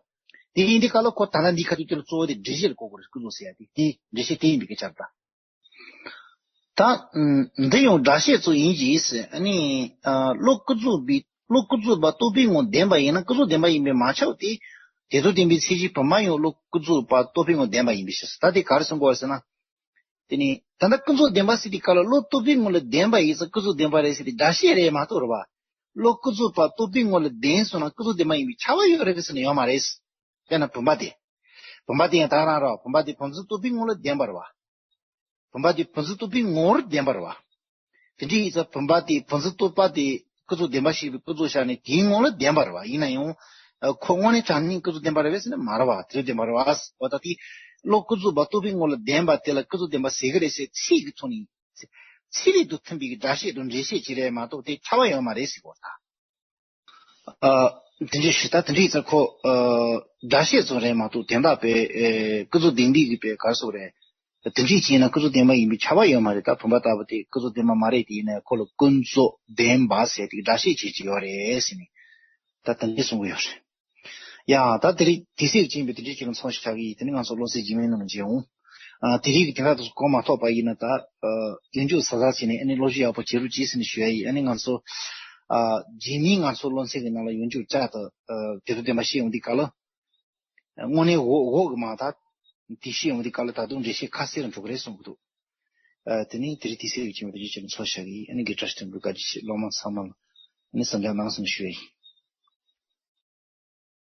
དེ་ཡིན་དུས་སྐབས་ལ་ཁོ་ད་ལྟ་འདི་ཁ་ཐུག་དེ་ལ་གཙོ་བོ་དེ་འགྲེལ་བཤད་ལ་གོ་དགོས་རེད། ཀུན་རྫོབ་ཟེར་ཡ་དེ། དེ་འགྲེལ་བཤད་དེ་ཡིན་པའི་སྐད་ཆ་རེད་ད། ད་འདི་ཡང་སྒྲ་བཤད་ཚུལ་ཡིན་གྱི་ཟེར། ཨ་ནི། ཨ། བློ་ཀུན་རྫོབ་པའི། བློ་ཀུན་རྫོབ་པ་རྟོག་པའི་ངོར་བདེན་པ་ཡིན་ན་ཀུན་རྫོབ་བདེན་པ་ཡིན་པས་མ་ཁྱབ་སྟེ། དེ་ལྟར་བསྟན་པའི་ཚེ་གཞི་བུམ་པ་ཡང་བློ་ཀུན་རྫོབ་པ་རྟོག་པའི་ངོར་བདེན་པ་ཡིན་པའི་ཕྱིར། ད་དེ་ག་རེ་གསུང་གི་ཡོད་ཟེར་ན། དེ་ནི་ད་ལྟ་ཀུན་རྫོབ་བདེན་པ་ཟེར་དུས་སྐབས་ལ་བློ་རྟོག་པའི་ངོ་ལ་བདེན་པ་ཡིན་ཙང་ཀུན་རྫོབ་བདེན་པ་རེད་ཟེར་ཏེ་སྒྲ་བཤད་རེད་མ་གཏོགས་རེད་བ། བློ་ཀུན་རྫོབ་པ་རྟོག་པའི་ངོ་ལ་བདེན་སོང་ན་ཀུན་རྫོབ་བདེན་པ་ཡིན་པས་ཁྱབ་པ་ཡོད་རེད་ཟེར་ན་ཡོད་མ་རེད། དཔེར་ན་བུམ་པ་དེ། བུམ་པ་དེ་ཡང་ད་ག་རང་རེད་བ། བུམ་པ་དེ་བུམ་འཇུག་རྟོག་པའི་ངོ་ལ་བདེན་པ་རེད་བ། བུམ་པ་དེ་བུམ་འཇུག་རྟོག་པའི་ངོར་བདེན་པ་རེད་བ། དེ་འདྲ་ཡིན་ཙང་བུམ་པ་དེ་བུམ་འཇུག་རྟོག་པ་དེ་ ཀུན་རྫོབ་བདེན་པ་ཞེས་པའི་ཀུན་རྫོབ་བཞག་ནས་དེའི་ངོ་ལ་བདེན་པ་རེད་བ། ཡིན་ན་ཡང་ཁོ་དངོས་གནས་དྲང་གནས་ཀུན་རྫོབ་བདེན་པ་རེད་པས་ཟེར་ན་མ་རེད་བ། དེ་བདེན་པ་རེད་བ། འོ་ད་དེ་བློ་ཀུན་རྫོབ་པ་རྟོགས་པའི་ངོ་ལ་བདེན་པ་དེ་ལ་ཀུན་རྫོབ་བདེན་པ་ཟེར་གི་རེད་ཟེར་ཚིག་གི་ཐོག་ནས་ཚིག་ལས་དུ་མཐུན་པའི་སྒྲ་བཤད་དང་འགྲེལ་བཤད་ཅིག་རེད་མ་གཏོགས་དེ་ཁྱབ་པ་ཡོད་མ་རེད་ཟེར་གོ་ད། ཨ། དེ་འདྲའི་ཞུ་ད་དེ་འདྲའི་ཡིན་ཙང་ཁོ་ཨ། སྒྲ་བཤད་ཙམ་རེད་མ་གཏོགས་དོན་དག་པའི་ཨེ། ཀུན་རྫོབ་བདེན་པའི་གི་པའི་ག་རེ་ཟེར་དགོས་རེད། དེ་འདྲའི་བྱས་ན་ཀུན་རྫོབ་བདེན་པ་ཡིན་པའི་ཁྱབ་པ་ཡོད་མ་རེད། ད་བུམ་པ་ལྟ་བུ་དེ་ཀུན་རྫོབ་བདེན་པ་མ་རེད། དེ་ཡིན་ན་ཁོ་ལ་ཀུན་རྫོབ་བདེན་པ་ཟེར་དེ་སྒྲ་བཤད་བྱེད་ཀྱི་ཡོད་རེད་ཟེར་ནས་ད་དེ་འདྲའི་གསུང་གི་ཡོད་རེད། ཡ། ད་དེ་རིང་དུས་ཚོད་ཀྱིས་བཅིངས་པའི་དེ་འདྲའི་ཅིག་ལ་མཚམས་བཞག་གི་ཡིན། དེ་ནི་ང་ཚོ་སློབ་ཚན་རྗེས་མའི་ནང་མཇལ་འོང་། ཨ། དེ་རིང་གི་དེ་དག་དེ་ཚོ་གོ་མ་ཐོག་པ་ཡིན་ན་ད། ཨ། ཡོངས་འཇུག་གཟབ་གཟབ་བྱས་ནས་ཨ་ནི་བློ་ཞིབ་ཡག་པོ་བྱེད་རོགས་གྱིས་ཟེར་ནས་ཞུ་ཡ་ཡིན། ཨ་ནི་ང་ཚོ། ཨ། རྗེས་མའི་ང་ཚོ་སློབ་ཚན་གྱི་ནང་ལ་ཡོངས་འཇུག་བཅུ་དང་། ཨ། དེ་ཚོ་བདེན་པ་བཤད་ཡོང་དུས་སྐབས་ལ། དངོས་གནས་འོག་འོག་གི་མ་དག་དེ་བཤད་ཡོང་དུས་སྐབས་ལ་ད་དུང་འགྲེལ་བཤད་ཁ་གསལ་རུ་འགྲོ་གི་རེད་གསུང་གི་འདུག་ཨ། དེ་ནི་དེ་རིང་དུས་ཚོད་ཀྱིས་བཅིངས་པའི་དེ་རིང་ཅིག་ལ་མཚམས་བཞག་གི་ཡིན། ཨ་ནི་དགེ་ཕྲུག་སྟོན་པའི་བཀའ་དྲིན་ཆེ། སློབ་མ་ཚང་མ་ལ་ཨ་ནི་གཟབ་རྒྱས་གནང་ཟེར་ནས་ཞུ་ཡ་ཡིན།